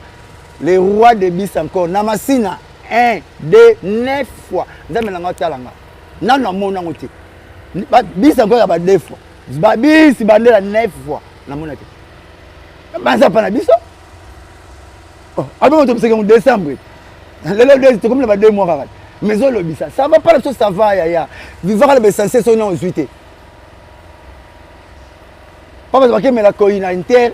le roi de bis encore na Masina, 1, 2, 9 fois. Nzambe nanga otalanga nano amona yango te. Bis encore ya ba 2 fois, babisi bandela 9 fois, namona te. Baza pa na biso album tobisaki yango décembre, lelo tokomi na ba 2 mois kaka, mais ozolobisa ça va pas na biso. Ça va yaya, vivaka na baessentiel. Soki na ozwi te, papa bakemela koi na inter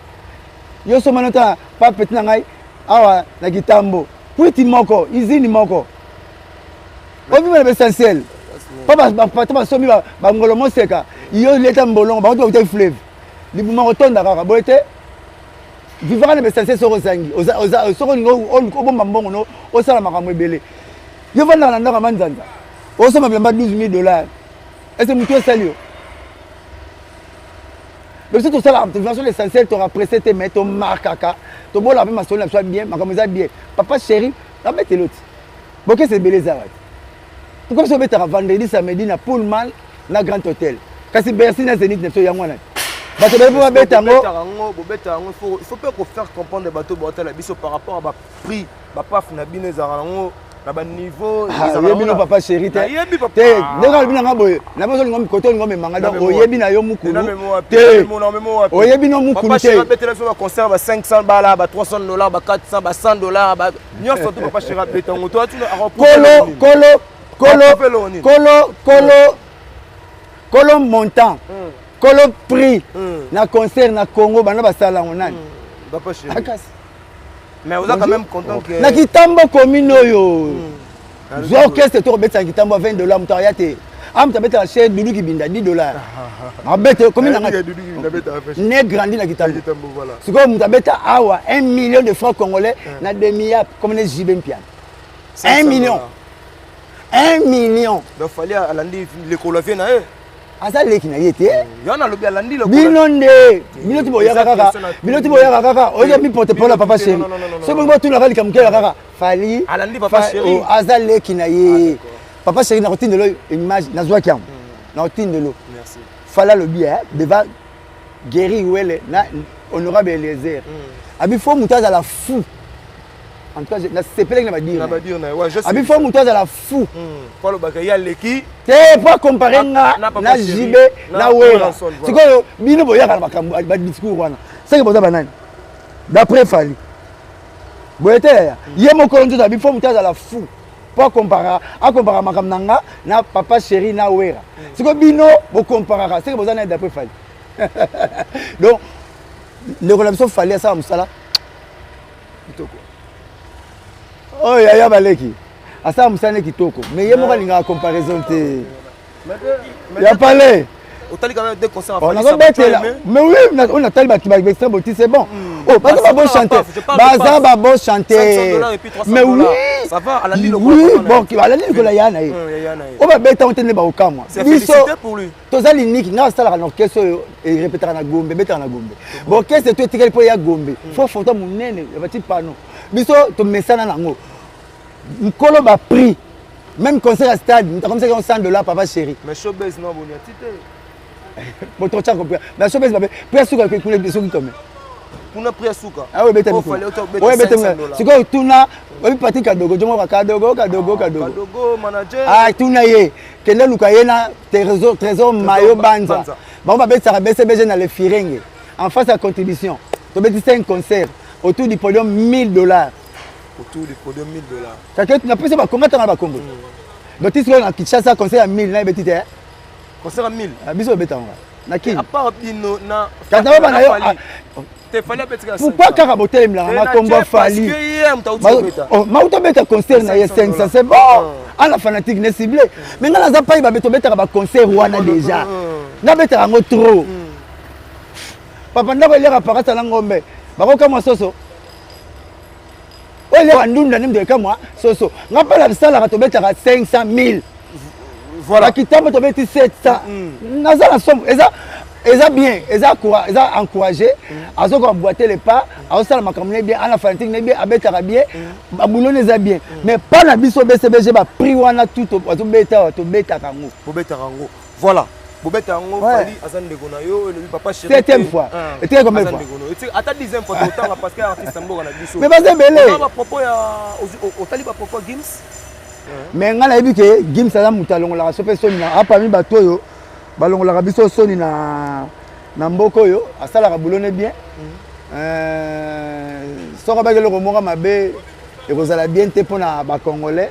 yo somana ta pa petit na ngai awa na Kitambo, kwiti moko, usine moko, ovivre na baessentiel. Pa bato basombi bangolo moseka, yo leta mbolongo, bango te bauta fleuve, libuma kotonda kaka boye te. Vivaka na baessentiel. Soki ozangi, soki olingi obomba mbongo no osala makambo ebele, yo vandaka na ndako ya manzanza, osomba bilamba 12 000 dollars, ese motu esali yo? Biso tosalaka tovision l'essentiel, torapresse te, mais tomarkaka, tobolaka mpe masolo na biso ya bien. Makambo eza bien. Papa Chéri nabeteli oti bokesa ebele eza wati. Pourquoi biso obetaka vendredi, samedi na Pullman na Grand Hôtel, kasi Bercy na Zénith na biso yango wana bato ebele mpo babeta yango? Bobeta yango, il faut mpe kofaire comprendre bato baotala biso par rapport à baprix, bapaf na bino ezalaka nango na baniveau. Oyebi no Papa Chéri te te, ndenge alobi nanga boye na biso, olingo kote, olingo memanga. Donc oyebi na yo mokulu te, oyebi no mokulu te. Abetela biso baconcert ba 500 bala, ba 300 dollars, ba 400, ba 100 dollars, nyonso to Papa Chéri abeta yango. Kolo kolo kolo kolo kolo kolo montant, kolo prix na concert na Congo, banda basala yango nani? Papa Chéri. Akasi. Mais oza quand même content que na Kitambo commune oyo, zwa orchestre to kobetisa na Kitambo 20 dollars, moto aya te. A moto abetaka cher, Dudu Kibinda, 10 dollars abete. Commune nanga ne grandi na Kitambo. Sikoyo moto abeta awa 1 million de francs congolais na demi-yap, comme ne JB Mpiana, 1 million. 1 million. Donc Fally alandi lekolo vie na ye. Aza leki na ye te. Yo na lobi alandi lokolo. Bino nde bino ti boyaka kaka bino ti boyaka kaka oyo mi porte parole papa chéri. Soki bongo tunaka likambo kela kaka Fally alandi papa chéri. Oh, aza leki na ye. Ah, papa chéri nakotindelo image nazwaki yango. Nakotindelo. Merci. Fally alobi eh devant Guéri Wele na honorable Eliezer. Abi faut moto azala fou. En tout cas, nasepelaki na badire na badire na ouais, abi faut moto azala fou po alobaka ye aleki te po acompare nga na JB na Wera. Sikoyo bino boyaka na makambo badiscours wana seke boza banani d'après Fally boye te yaya ye mokolo nzoto abi faut moto azala fou po acompara acompara makambo na nga na papa chéri na Wera. Sikoyo bino bocomparaka seke boza nani d'après Fally. Donc ndeko na biso Fally asala mosala kitoko. Oyo yaya baleki asala mosala ne kitoko, mais ye moko alingaka comparaison te ya palais. Otali quand même deux concerts. Oh, nazobetela, mais oui, oyo natali bato baextra boti, c'est bon. Oh, baza ba bon chanteur, baza ba bon chanteur, mais oui, ça va, alandi lokola, oui, bon, alandi lokola ya na ye oyo babeta ngo te nde bakokamwa. Biso toza liniki. Nga asalaka na orchestre oyo erepetaka na Gombe, ebetaka na Gombe. Baorchestre to etikali mpo ya Gombe fo foto monene ya bati pano. Biso tomesana nango nkolo baprix. Même concert ya stade, moto akomisaki yango 100 $, papa chéri. Mais showbase no boni ati te. Moto otya compris, mais showbase babe prix ya suka kuna soki combien? Kuna prix ya suka. Awa ebeta oyo ebeta sikoyo. Tuna oyebi Patrik Kadogo, jongo Kadogo, Kadogo, Kadogo. Kadogo manager. Ah, tuna ye, kende luka ye na Trésor, Trésor Mayo Banza. Bango babetisaka BCBG na le Firenge en face ya contribution. Tobeti 5 concert, autour du podium 1000 $. Autour du podium 1000 $. Kake napesi bakongo, atanga bakongo. Donc ti sikoyo na Kinshasa, concert ya 1000 na ebeti te. Concert ya 1000? Ah, biso obeta yango na Kini. À part bino na kasi na bana yo. Te, Fally abetika. Pourquoi kaka botelemelaka makombo Fally? Mauta obeta concert na ye 500, c'est bon, ana fanatique ne ciblé. Mais nga naza pai babeto obetaka baconcert wana déjà, nabetaka yango trop. Papa, ndako eliaka pakasa na ngombe, bakokamwa soso oyo eliaka ndunda nde moto ekamwa soso. Nga mpe nasalaka, tobetaka 500 000. Voilà. Bakitambo tobeti 700. Naza na somo, eza bien, eza encouragé. Azokoka boiter le pas, azosala makambo ne bien, ana fanatique ne bien, abetaka bien, babuloni eza bien. Mais mpa na biso BCBG, baprix wana tout azobeta awa, tobetaka yango. Bobetaka yango, voilà, bobeta yango. Fally aza ndeko na yo, elobi papa chéri. Septième fois etikali combien fois? Ata 10e fois totanga, parce que artiste ya mboka na biso. Mais baza ebele. Bapropos ya otali, bapropos ya Gims. Mais ngai nayebi ke Gims aza moto alongolaka so mpe soni na apami bato oyo balongolaka biso soni na mboka oyo. Asalaka boulot ne bien. Soki abaki eloko moko mabe, ekozala bien te mpona bacongolais.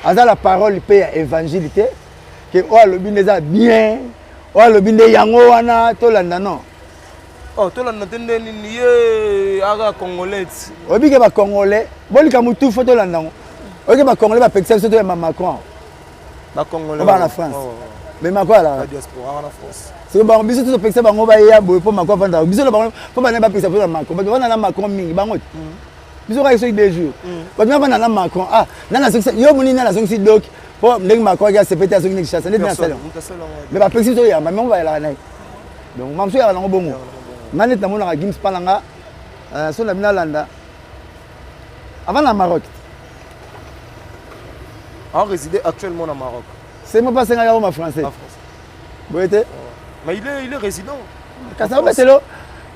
Aza la parole mpe ya évangile te ke oyo alobi nde eza bien, oyo alobi nde yango wana tolanda, non. Oh, tolanda te nde nini? Ye aka congolais. Oyebi ke bacongolais bolika motu, fo tolanda yango. Oyebi ke bacongolais bapekisa biso toyamba Macron. Bacongolais? Baa na France, mais Macron alaka na diaspora na France. Soki bango, biso tozopekisa bango baya boye mpo Macron avandaka biso na bango, mpo bana bapekisa biso na Macron. Bato bavanda na Macron mingi, bango te. Biso kaka soki 2 jours, bato bavanda na Macron. Ah, nani azongisi yo? Moni nani azongisi doc mpo ndenge Macron aki asepe te, azongi nde Kinshasa nde nasala. Mais bapekisi biso oyamba, mais bayalaka na ye. Donc mamosu oyaka nango bongo. Nga neti namonaka Gims mpa na nga, so na bino alanda avant na Maroc. En réside actuellement na Maroc. C'est moi pas senga ma français boye te. Mais il est résident. Kasi abetelo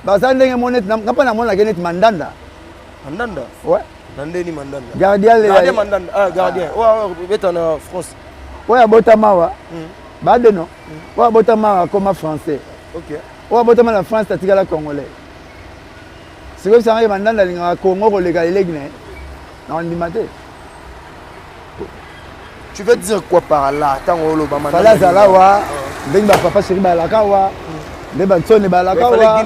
baza ndenge mo neti nga mpa namonaka neti Mandanda. Mandanda? Ouais. Na ndeni Mandanda? Gardien. Gardien Mandanda, ah, gardien oyo beta na France. Oyo abotama awa, badeno oyo abotama awa akoma français. Oyo abotama na France atikala congolais. Sikoyo bisangaki Mandanda alingaka Congo koleka eleki na ye, na ondima te. Tu veux dire quoi par là ntango oloba? Fally azala wa ndenge bapapa chéri balaka wa, nde bansone balaka wa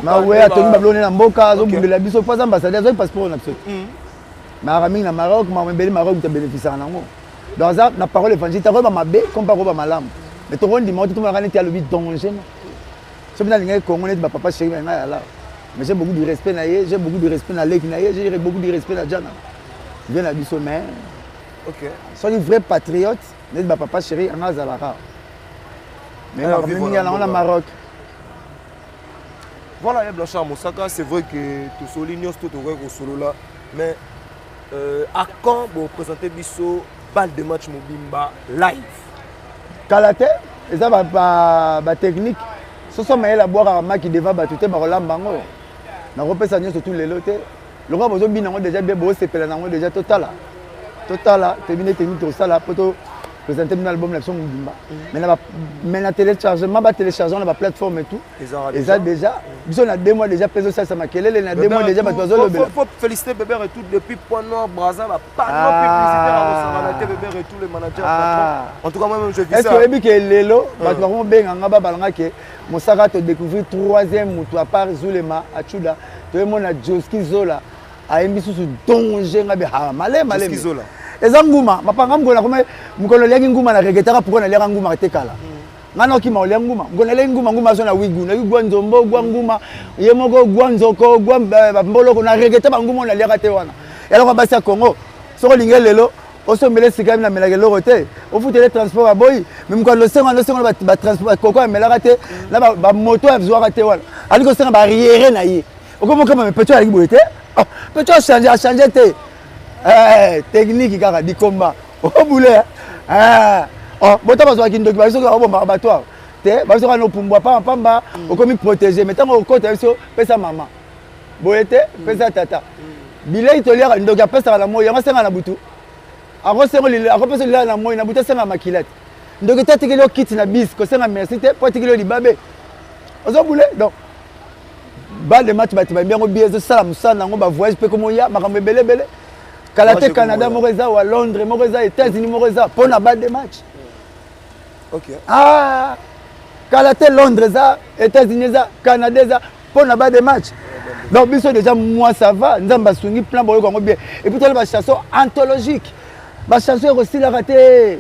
mawe, atongi babiloko na mboka, azobundela biso mpo aza ambassadeur, azwaki passeport na biso te. Maaka mingi na Maroc, makambo ebele Maroc moto abénéficiaka nango. Donc aza na parole évangile, takoyeba mabe comme mpa koyeba malamu, mais tokondima te. Tomonaka neti alobi danger, no. Soki nalingaki Congo neti bapapa chéri na ngai ala, mais j'ai beaucoup de respect na ye, j'ai beaucoup de respect na leki na ye, j'ai beaucoup de respect na Jana. Vie na biso mais soki vrai patriote neti bapapa chéri anga azalaka mais makambo mingi yango na Maroc. Voilà, ya Blanchard Mosaka, c'est vrai que tosoli nyonso to tokoki kosolola, mais à quand boprésente biso balle de match mobimba live? Kala te, eza batechnique soso mayele abwakaka maki devant bato te, bakolamba yango. Nakopesa nyonso tu lelo te, lokola bozobina yango déjà bien, bosepela nango déjà. Totala, totala, toyebi nde technique tosala mpo to présente bino album na biso mobimba. Mais na téléchargement, batéléchargement na baplateforme et tout eza déjà. Biso na 2 mois déjà mpe ezosalisa makelele, na 2 mois déjà bato bazolobela. Faut féliciter Bébert et tout depuis Point Noir, Brazza, ba panneau publicitaire akosangana te, Bébert et tous les managers. En tout cas, moi-même, je vis ça. Est-ce que oyebi ke lelo bato bakomobenga nga, babalanga ke Mosaka, todécouvrir troisième motu à part Zulema Achuda, toyemona Joski Zola ayembi susu danger. Nga be ha malema malema eza nguma mapanga mokolo nakoma mokolo naliaki nguma na regretaka. Pourquoi naliaka nguma te kala? Nga nakokima kolia nguma mokolo naliaki nguma, nguma azo na wigu naki gwa nzombo, gwa nguma ye moko, gwa nzoko, gwa bamboloko. Na regrete banguma oyo naliaka te wana. Eloko basi ya Congo, soki olingi lelo osombela esika namelaka eloko te, ofutele transport aboyi, mais mokolo losengo losengo na batransport koko amelaka te, na bamoto azwaka te wana, ali kosenga barriere na ye. Okomokama me peto alaki boye te, peto achange, achange te, technique kaka dikomba obule. Bota bazwaka kindoki, babiso soki babombaka bato awa te, babiso kaka nopumbwa pamba pamba, okomi protégé. Mais ntango okota, biso pesa mama boye te, pesa tata bilei toliaka. Ndoki apesaka na moi, yango asenga na butu, akosenga, akopesa lilala na moi, na butu asenga makila te. Ndoki te atikeli yo kiti na bis, kosenga merci te mpo atikeli yo libabe, ozobule. Donc balle de match, bato bayembi yango bien, ezosala mosala nango, bavoyage mpe komoya makambo ebele ebele. Kala te, Canada moko eza wa, Londres moko eza, États-Unis moko eza mpo na balle de match. Ah, kala te, Londres eza, États-Unis eza, Canada eza mpo na balle de match. Donc biso déjà, moi ça va, Nzambe asungi, plan boyoka yango bien. Et puis tala bachanson anthologique, bachanson ekosilaka te.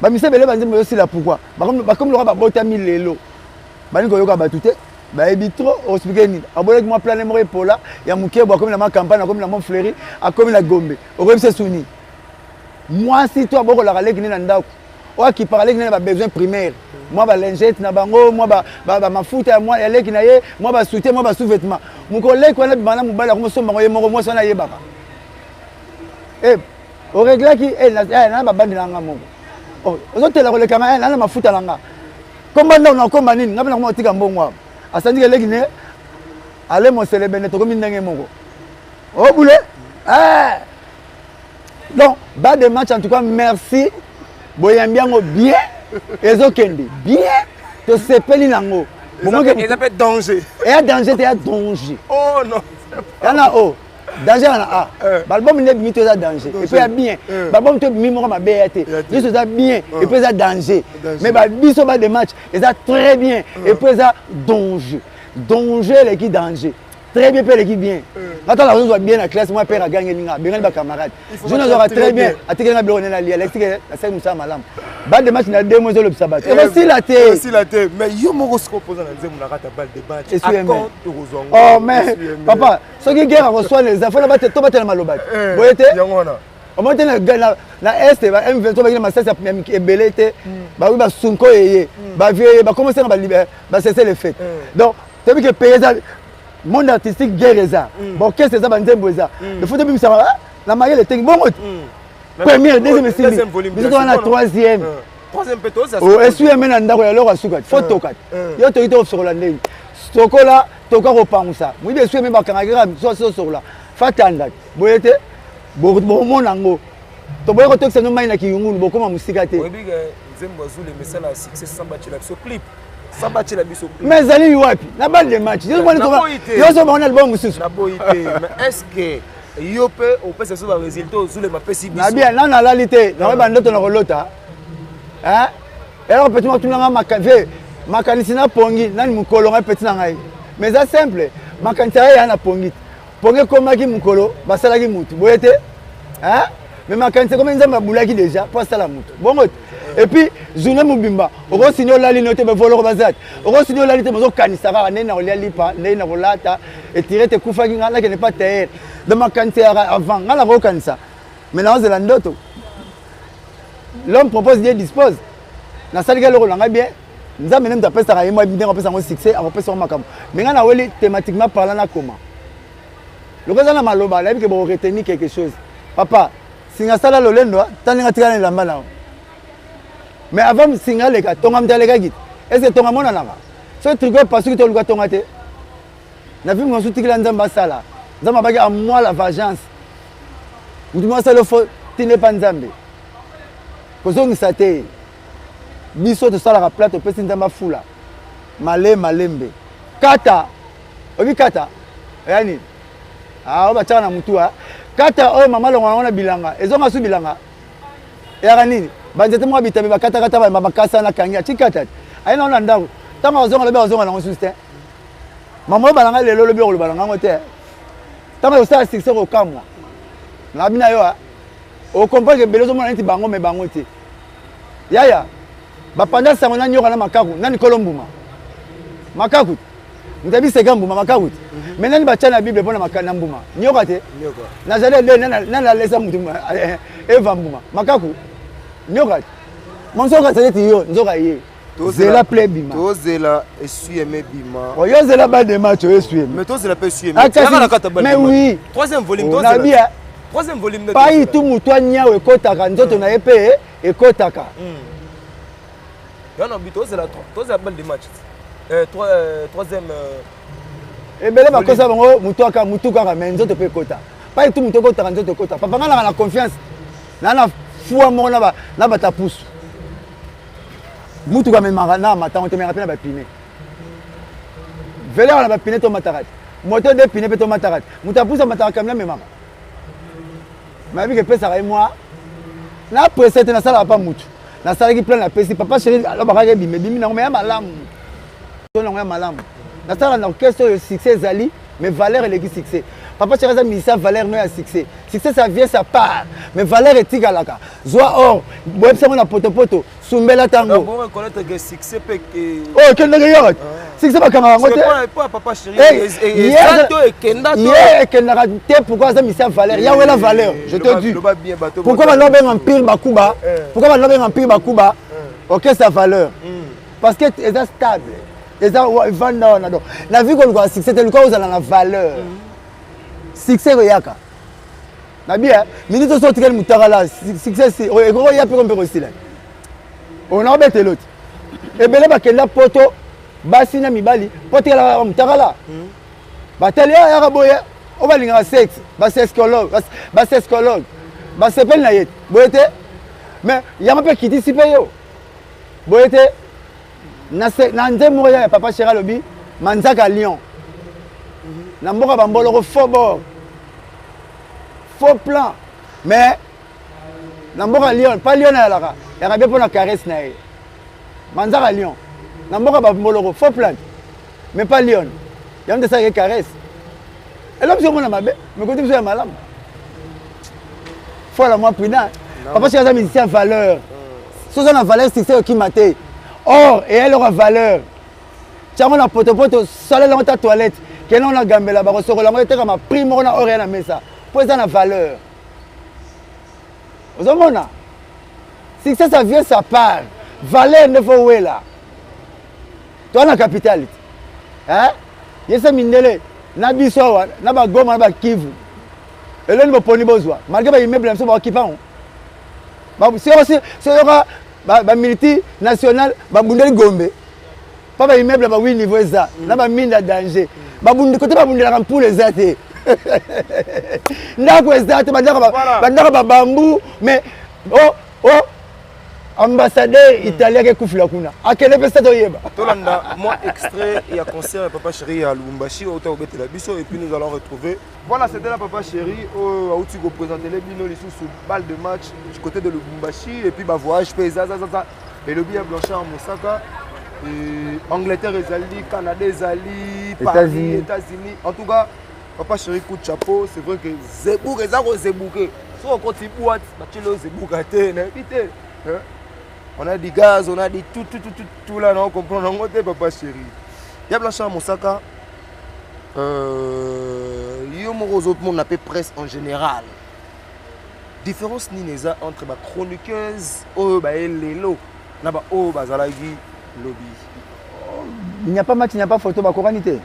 Bamisa ebele, banzembo ezosila. Pourquoi? Bakomi loka babotami lelo, balingi koyoka bato te, bayebi trop. Oexplike nini? Abolaki mwa plane moko epola ya moke bo, akomi na ma campagne, akomi na Mont Fleury, akomi na Gombe. Okoyebisa esuni mwasi to abokolaka leki nde na ndako, oyo akipaka leki nde na babesoin primaire, mwa balingete na bango, mwa bamafuta ya leki na ye, mwa basoutien, mwa basous-vêtement. Mokolo leki wana bima na mobali, akomosomba yango ye moko. Mwasi wana ayebaka e oreglaki na babandi na nga moko, ozotela koleka nga na mafuta na nga, komba ndako na komba nini, nga mpe nakoma kotika mbongo awa. Asandiki eleki ne ale moselebene, tokomi ndenge moko obule. Donc balle de match, en tout cas merci, boyambi yango bien, ezokende bien, tosepeli nango. Eza mpe danger. Eya danger te, ya danger. Oh non. Ya na o danger na a baalbum nde ebimi to eza danger et puis ya bien. Baalbum to ebimi moko mabe ya te, nyonso eza bien et puis eza danger. Mais babiso balle de match eza très bien et puis eza danger. Danger eleki danger, très bien mpe eleki bien. Nga tala ozozwa bien na classe, mwa père agangeli nga, abengani bacamarade. Jour nazwaka très bien, atikeli nga biloko nde nalia, alakisike nasali mosala malamu. Balle de match na 2 mois ezolobisa bato, ekosila te. Ekosila te. Mais yo moko sikoyo mpoza na nzembo na kati ya balle de match, tokozwa? Oh mais papa, soki guerre akoswana eza fona to batela maloba te boye te. Yango wana. Omoni te na Est ba M23 bakina masasi ebele te, bakoki basunko eye bavie eye bakomosenga bacessez le fait. Donc toyebi ke pays eza monde artistique, guerre eza, baorchestre eza, banzembo eza, il faut tobimisaka na mayele tengi bongo. Première, deuxième esimbi, biso toza na troisième. Esuyeme na ndako ya loko asuka te, fo toka te. Yo toki tokosokola ndenge sokola, toka kopangusa moyibi esuyeme, bakangaki kaka so sokola fatanda boye te. Bomona yango, toboyi kotokisa no mai na kiyungulu, bokóma mosika te. Nzembo Azulema esala succès sans batiela biso clip, sans batiela biso. Mais ezali wapi na balle de match? Yo so bango na album mosusu. Naboyi te, mais est ce que yo mpe opesa biso baresultat Ozulema apesi biso? Nabia nano alali te, nakoyeba ndoto na kolota. Eloko peti matunanga ve makanisi na pongi nani mokolo ngai peti na ngai, mais eza simple, makanisi aye ya na pongi te. Pongi ekomaki mokolo basalaki mutu boye te, mais makanisi ekomi, Nzambe abulaki déjà mpo asala mutu bongo te. Et puis journée mobimba okosini, olali no te, bavoloko baza te, okosini olali te, bozokanisa kaka ndenge na kolia lipa, ndenge na kolata etire te. Ekufaki ngai nakende pa tailleur. Donc makanisi eyaka avant. Ngai nakokanisa mais naozela ndoto. L'homme propose, Dieu dispose. Nasaliki eloko na ngai bien. Nzambe nde moto apesaka ye mwa ndenge apesa yango succès, akopesa yango makambo. Mais ngai naweli thématiquement parlant, nakoma lokola eza na maloba, nayebi ke bokoretenir quelque chose. Papa singa asala lolendo ta ndenge atikala na elamba na yo. Mais avant singa aleka, tonga moto alekaki te. Est ce que tonga monanaka? Soki tricot epasuki, toluka tonga te. Na vie mosusu tikela Nzambe asala. Nzambe abaki à moi la vengeance. Moto moko asala fo tinde pa Nzambe kozongisa te. Biso tosalaka plat, topesi Nzambe afula male malembe. Kata oyebi kata eya nini? Ah, oyo batiaka na mutu. Kata oyo mama longola yango na bilanga, ezonga su bilanga eyaka nini? Banzete moko bitabe bakatakata makasa na kangi ati kata te, aye nango na ndako. Ntango azonga, lobi azonga nango susu te. Mama oyo balanga lelo, lobi okoloba na ngango te. Ntango osala succès, kokamwa nabi na yo, okomprendre ebele. Ozomona neti bango, me bango te. Yaya bapanda sango na nyoka na makaku. Nani kolo mbuma? Makaku te. Moto abiseka mbuma makaku te. Me nani batya na Bible mpona na mbuma? Nyoka te. Nazali ede nani alesa motu Eva mbuma? Makaku, nyoka te. Monzoka azali neti yo nzoka ye. Zela ple bima. Tozela esuyeme bima. Oyo zela ba de match oyo esuyeme. Mais tozela mpe esuyeme mais oui. Troisième volume. Tozela bien troisième volume. Pai tu motu anyawo ekotaka nzoto na ye mpe ekotaka. Yana bi tozela tozela balle de match, troisième. Ebele bakosa bango motu aka motu kaka, mais nzoto mpe ekota. Pai tu motu ekotaka nzoto ekota. Papa nga naka na confiance na na foi moko na batapusu. Mutuka amemaka na matango, tomekaka mpe na bapine velere na bapine, tomataka te. Moto de pine mpe tomataka te. Moto apusa amataka kamina amemaka mayebi ke epesaka ye mwa na presse te. Nasalaka pa mutu, nasalaki plan, napesi papa chéri, alobakaka ebima, ebimi nango. Me ya malamu to nango ya malamu, nasalaka na orchestre oyo succès ezali, mais valeur eleki succès. Papa chéri aza musicien valeur, no ya succès. Succès, ça vient, ça part, mais valeur etikalaka. Zwa or, boyebisango na potopoto, sumbela ntango oyo ekendaka yaka. Succès bakangaka yango te, ye ekendaka te. Pourquoi? Aza musicien valeur, yawela valeur. Je te dis pourquoi bando benga Empire Bakuba. Pourquoi bando benga Empire Bakuba orchestre valeur? Parce que eza stable, eza evanda wana. Donc na vie, koluka succès te, luka ozala na valeur. Succès ekoyaka na bien minute oso otikali motakala. Succès ekokoya mpe mpe kosila. Ona obetelo te. Ebele bakenda poto, basi na mibali, mpo tikalaka motakala. Batali yaka boye oyo balingaka sexe, basexologue basepeli na ye te boye te. Mais yango mpe kitisi mpe yo boye te. Na nzembo moko ya papa chéri alobi manzaka lion na mboka bamboloko, faux bord, faux plan. Mais na mboka lion, pa lion ayalaka yaka bien mpo na caresse na ye. Manzaka lion na mboka bamboloko, faux plan, mais pas lion yango nde esalaka caresse. Elo biso omona mabe, mais kote biso ya malamu. Faut la mwa prudent. Papa chéri aza musicien valeur. So oza na valeur, succès okima te. Or eya eloko ya valeur, tiango na potopoto, salela yango ta toilette, kende ngo na gambela, bakosokola yango, etekama prix moko na or ya na mesa, mpo eza na valeur. Ozomona, succès, ça vient, ça part. Valeur nde fo wela. Toa na capitale te, yese mindele na biso awa na Bagoma na Bakivu. Eloni boponi bozwa malgré baimmeuble na biso, baokipa yango. Soyoka bamulti national babundeli Gombe mpa baimmeuble ya bawi niveau eza na bamine ya danger. Kote babundelaka mpula eza te, ndako eza te, bandako babambu. Mais o o ambassadeur italien akekufila kuna, akende mpe sa toyeba. Tolanda mwa extrait ya concert ya papa chéri ya Lubumbashi oyo kobetela biso, et puis nous allons retrouver. Voilà, c'était là papa chéri oyo auti koprésentele bino lisusu balle de match du côté de Lubumbashi. Et puis bavoyage mpe ezazazaza. Elobi ya Blanchard Mosaka, Angleterre ezali, Canada ezali, Paris, États-Unis. En tout cas, papa chéri, coup de chapeau. C'est vrai que zebuka eza kozebuke. Soki okoti boîte, batieli oyo zebuka te, nayebi te. On a du gaz, on a du tout, tout, tout, tout, tout là, on comprend yango te. Papa chéri ya Blanchard Mosaka, yo. Yo moko ozomona mpe presse en général, différence nini eza entre bachroniqueuse oyo baye lelo na baoyo bazalaki lobi? Il n'y a pas match, il n'y a pas photo, bakokani te.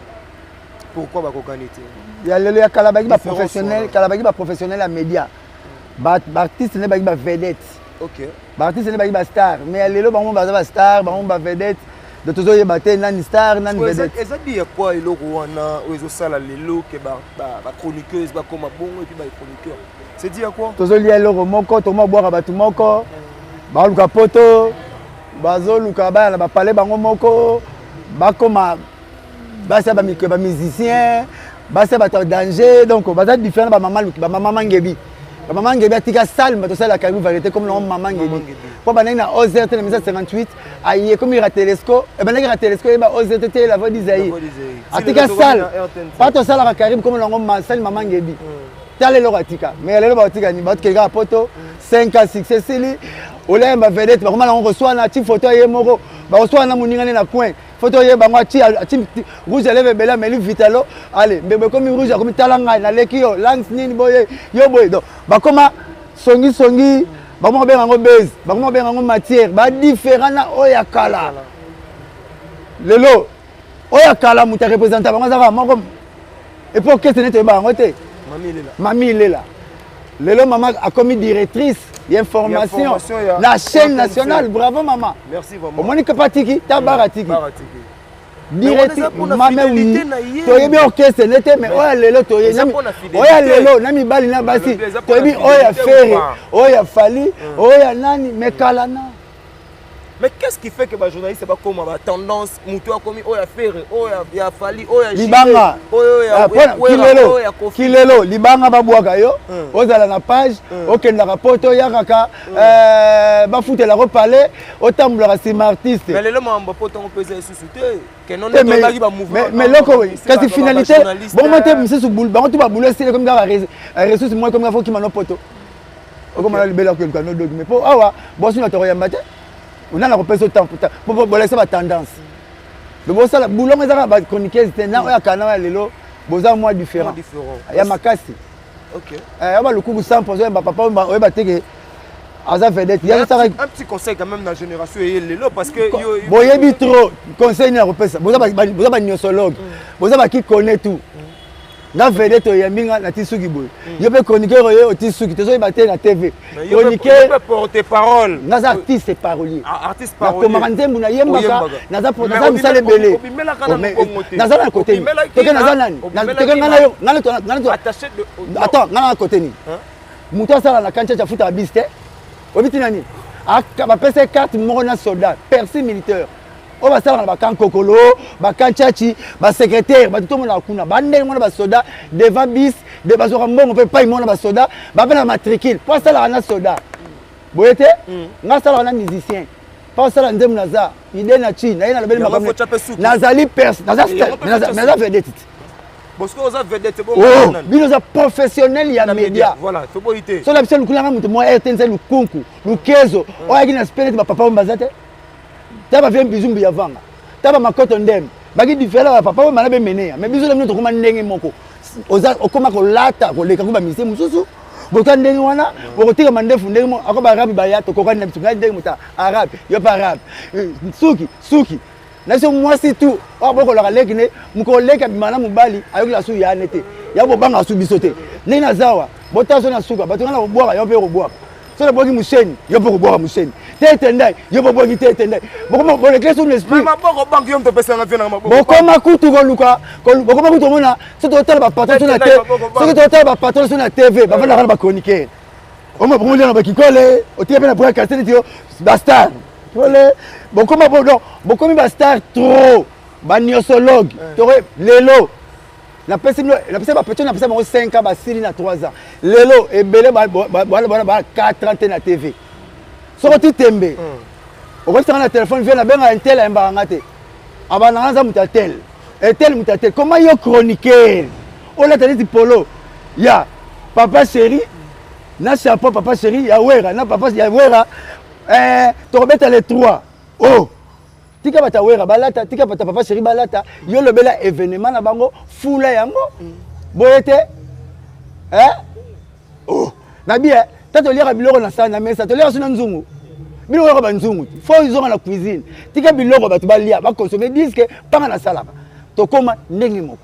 Pourquoi bakokani te? Ya lelo, ya kala baki baprofessionnel, kala baki baprofessionnel ya média, baartiste nde baki bavedette. Baartiste nde baki bastar, mais ya lelo bango baza bastar, bango bavedette, donc tozoyeba te nani star, nani vedette. Eza di ya kwa eloko wana oyo ezosala lelo ke bachroniqueuse bakoma bongo et puis bachroniqueur, c'est dit à quoi? Tozolia eloko moko, tokoma bwaka bato moko, baluka poto, bazoluka baya na bapale bango moko, bakoma basi ya bamikro, bamusicien, basi ya bato ya danger. Donc baza différent na bamama luki, bamama Mangebi. Bamama Ngebi atika salle, bato osalaka yebi variété comme nango mama Ngebi, mpo bandaki na OZRT na 1958, aye komi Ratelesco, ebandaki Ratelesco, eyeba OZRT te, La Voix d'Isaïe, atika salle pa tosalaka Caribe comme nango salle mama Ngebi. Tala eloko atika, mais lelo baotika nini? Baotikeli kaka poto 5 ans, succès esili, olayemba vedette, bakoma nango koswana ti photo ye moko, bakoswana na moninga nde na coin, photo ye bango ati rouge à lèvres ebele, ameli vitalo, ale mbebo ekomi rouge, akomi tala ngai naleki yo langs nini boye yo boye. Donc bakoma songisongi, bakoma kobenga yango base, bakoma kobenga yango matière, badifférent na oyo ya kala. Lelo oyo ya kala, moto arepresente bango azaka moko, et puis orchestre neti oyeba yango te, Mami Ilela. Lelo mama akomi directrice ya information na chaîne nationale. Bravo mama. Omoni kapa tiki ta bara tiki mame wi, toyebi orchestre ne te, mais oyo ya lelo toyebi, oyo ya lelo na mibali na basi toyebi, oyo ya Ferre, oyo ya Fally, oyo ya nani, mais kala na Mais qu'est-ce qui fait que bajournaliste bakoma batendance, moto akomi oyo ya Ferre, oyo ya Fally, oyo ya Libanga, oyo ya Kilelo, libanga babwaka yo, ozala na page, okendaka poto, oyakaka, bafutelako pale, otambolaka nsima artiste. Mais lelo makambo poto yango mpe eza lisusu te. Mais loko kasi finalité bongo te, misusu bango tu babulu esili, ekomi kaka ressource moko, ekomi kaka fokima no poto, okoma na libela okeluka no doki, mais mpo awa bosi na tokoyamba te, onana kopesa otemps po bolakisa batendance. Donc bosala boulongo, eza kaka bachroniqueuse te na oyo akana oyo lelo, boza mwa différent ya makasi ya balukuku sampo ozoyemba papa oyeba te ke aza vedette. Un petit conseil quand même na génération eye lelo, parce que boyebi trop. Conseil nini akopesa? Boza banyosologue, boza baki connaît tout. Nga vedette oyambi nga nati suki boye, yo mpe chroniqueur oye oti suki, tozoyeba te na TV. Chroniqueur, porte parole. Nga aza artiste parolier, nakomaka nzembo, nayembaka, naza misala ebele, naza na kote nini? Toke naza nani? Toke nga na yo, attends, nga na kote nini? Moto asala na kantiaci afutaka bisi te, oyebi ntina nini? Bapesa carte moko na soldat persi militaire oyo basalaka na bakankokolo, bakantiaci, basecrétaire, bato tomonaka kuna bandenge mona basoda devant bis de bazwaka mbongo mpe pai mona basoda bape na matricule mpo asalaka na soda boye te. Nga asalaka na musicien mpo asala nzembo, naza ide na chi naye nalobeli makambo, nazali naza vedette te. Bino oza professionnel ya média, so na biso lukulanga moto mwa RTNC, lukunku lukezo oyo ayaki na spe neti bapapa oyo baza te, ta bavie bizumbu ya vanga, ta bamakoto ndembe baki différent, bapapa oyo mana bemeneya, mais biso na bino tokoma ndenge moko. Oza okoma kolata koleka ko bamisie mosusu, boka ndenge wana bokotika mandefu ndenge moko, ako baarabe baya, tokokani na biso, ngai ndenge moto arabe, yo mpe arabe, suki suki na biso mwasi tu oyo bokolaka leki ne mokolo leki abima na mobali, ayokela su yane te, ya bobangaka su biso te. Ndenge naza awa, botala so na suka bato ngai na kobwaka, yo mpe kobwaka, so nabwaki mosheni, yo mpe kobwaka mosheni te, etendai yo mpe obwaki te, etendai bolekele so na esprit, bokoma kutu koluka, bokoma kutu komona soki totala bapatron so na te, soki totala bapatron so na TV, bavandaka na bachroniqueur, oma bokomolia na bakikole, otika mpe na bras cassé neti yo bastar ole, bokoma bo donc bokomi bastar trop, banyosologue. Toko lelo napesi bino, napesi bapetro, napesi bango 5 ans, basili na 3 ans. Lelo ebele bana ba 4 ans te na TV, soko ti tembe okokisanga na telefone, vie nabenga intel, ayembaka nga te, abandanga aza moto ya tel etel, moto ya tel. Koma yo chroniqueur olata neti polo ya Papa Chéri na chapeau Papa Chéri ya Wera na papa ya Wera, tokobeta le 3. Oh, tika bato ya Wera balata, tika bato ya Papa Chéri balata, yo lobela événement na bango, fula yango boye te. Eh? Oh, na bien ta toliaka biloko na sani na mesa toliaka so na nzungu biloko yaka banzungu te fo ezonga na cuisine tika biloko bato balia bakonsome diske mpanga nasalaka tokóma ndenge moko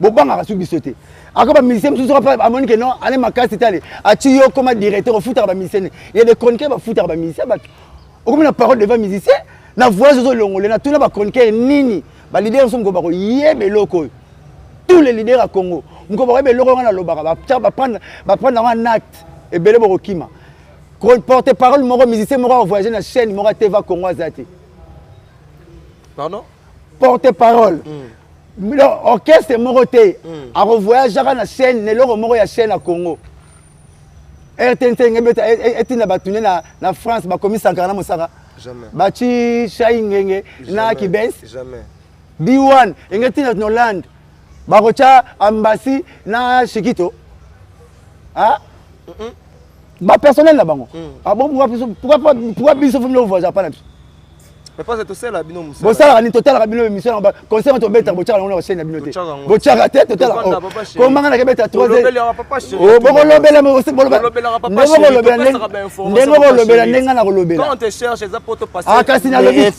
bobangaka su biso te ako bamusicien mosusu amoni ke non ane makasi tale ati yo koma directeur ofutaka bamusicien ya des chroniqueur bafutaka bamusicien bato okomi na parole devant musicien na voyage ozolongole na tuna bachroniqueur nini balider mosusu moko bakoyeba eloko oyo tous les leaders ya congo moko bakoyeba eloko wana nalobaka baprendre yango en acte ebele bokokima porte parole moko musicien moko akovoyage na chaîne moko ya tva congo aza te. Pardon? Porte parole orchestre moko te akovoyageaka na chaîne na eloko moko ya chaîne ya congo. Rtnc ebeta etinda bato nde na France bakomi Sankara na Mosaka baci Shai Ngenge na Kibens B1 enge etinda na Hollande bakotya Ambasi na Shikito ba personnel na bango. Ah bon, pourquoi biso fo bino voyage pa na biso? Mais parce que tosala bino mosala. Bosalaka nini? Totalaka bino émission na concert tobetaka, botyaka yango na chaîne na bino te, botyaka te. Totala komanga na kebeta 3 bokolobela ndenge okolobela ndenge nga na kolobela. Kasi nalobi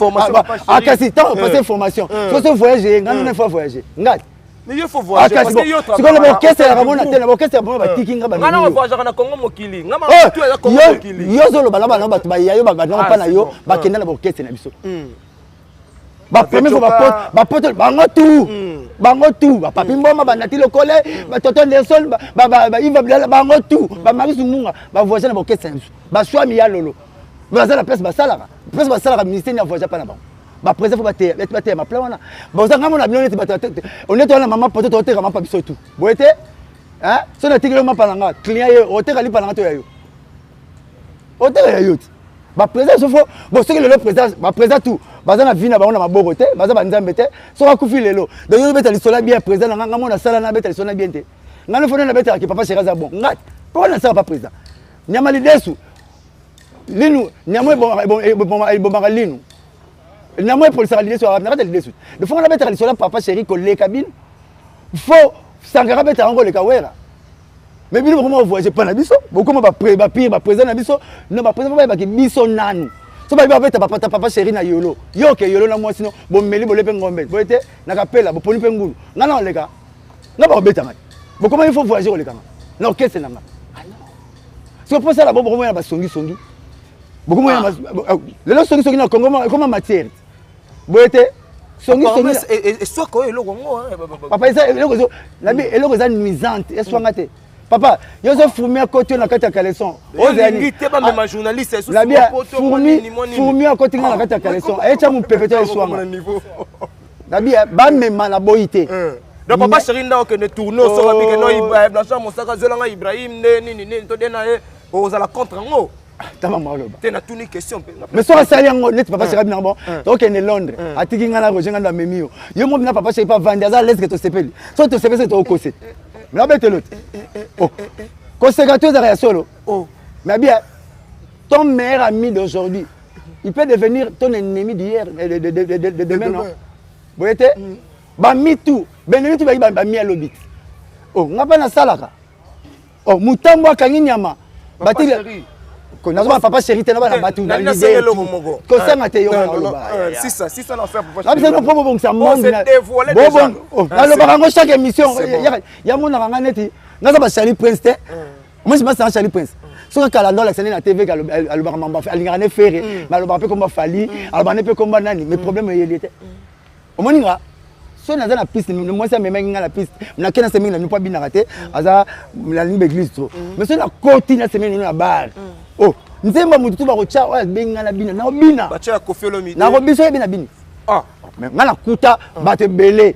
kasi ntango opase information soso voyage nga nuna fois voyage nga. Mais il faut voyager parce que yo sikoyo na baorchestre yaka mona te, na baorchestre ya bango batiki nga. Nga na voyageaka na Congo mokili, nga ma tu ya Congo mokili. Yo ozoloba na bana bato baya yo babanda mpa na yo bakenda na baorchestre na biso bapremier fois bapoto bango tout, bango tout, bapapi mboma, banati lokole, batoto Nelson, baiva bilala, bango tout, bamaris munga bavoyage na baorchestre na biso, baswami ya lolo baza na place basalaka, place basalaka ministère ya voyage mpa na bango. Baprésident fo bateya bateya maplan wana boza ngambo na bino neti bato oneti wana mama poto toteka mapa biso tu boye te. So natikeli mapa na nga client ye oteka lipa na nga to ya yo oteka ya yo te. Baprésident so fo bon soki lelo président, baprésident tout baza na vie na bango na maboko te, baza banzambe te. Soki akufi lelo, donc yo obeta lisolo bien président na nga, nga mona asala na abeta lisolo na bien te. Nga no fo nde nabetelaki papa chéri aza bon nga mpo nasala pa président nyama lidesu linu nyama ebomaka linu nyama epolisaka lidesu na kati ya lidesu. De fo nga nabetaka lisolo ya papa chéri koleka bino, fo Sankara abetaka yango koleka Wera. Mais bino bokoma voyage mpa na biso, bokoma bapire baprésident na biso. No baprésident fo bayebaki biso nanu so bayebi babeta bapata papa chéri na yolo yo oke yolo na mwasi no bomeli bole mpe ngombe boye te na kapela boponi mpe ngulu nga na oleka nga bakobeta ngai bokoma il faut voyager koleka nga na orchestre na nga. Soki mposala bo bokomona basongisongi, bokomona lelo songisongi na Congo ekoma matière boye te. Songisongi eswaka oyo eloko yango. Papa, eza eloko ezo nabi eloko eza nuisante, eswanga te papa. Yo ozo fourmi akoti yo na kati ya caleçon. Olingi te bamema journaliste. Nabi fourmi, fourmi akoti nga na kati ya caleçon, ayetya mopepe to eswanga. Nabi bamema na boyi te. Donc papa chéri nda okende tourne osoka bike no Blanchard Mosaka zwelanga Ibrahim nde nini nini to de na ye ozala contre yango. Tama maloba. Te, natuni question mpe. Mais soki asali yango neti papa chéri abinaka bon tokende Londres, atiki ngai na Roger Ngando amemi yo yo mo bina papa chéri pa vandi aza leske tosepeli soki tosepeli soki tokokose mais abetelo te koseka to ezalaka ya solo. Mais bien, ton meilleur ami d'aujourd'hui, il peut devenir ton ennemi d'hier, de demain, non? Boye te bami tu benemi tu bayi bami alobi te o nga mpe nasalaka o motambo akangi nyama batili nazobana papa chéri te na bana bato na leader kosenga te yo naloba mpo bobongisa monde. Nalobaka yango chaque émission yamonaka nga neti naza bachali prince te. Moi je pense Charlie Prince soki akala ndo alakisa nde na TV alobaka mambo alingaka ne Ferre, mais alobaka mpe komba Fally, alobaka ne mpe komba nani, mais problème eyeli te. Omoni nga soki naza na piste, mwasi amemaki nga na piste, nake na semeki na bino mpo abinaka te, aza nalingi baeglise trop. Mais soki nakoti na semeki na bar, oh nzembo motu tu bakotya oyo abengi nga na bina, naobina nakobiso oyebi na bini nga nakuta bato ebele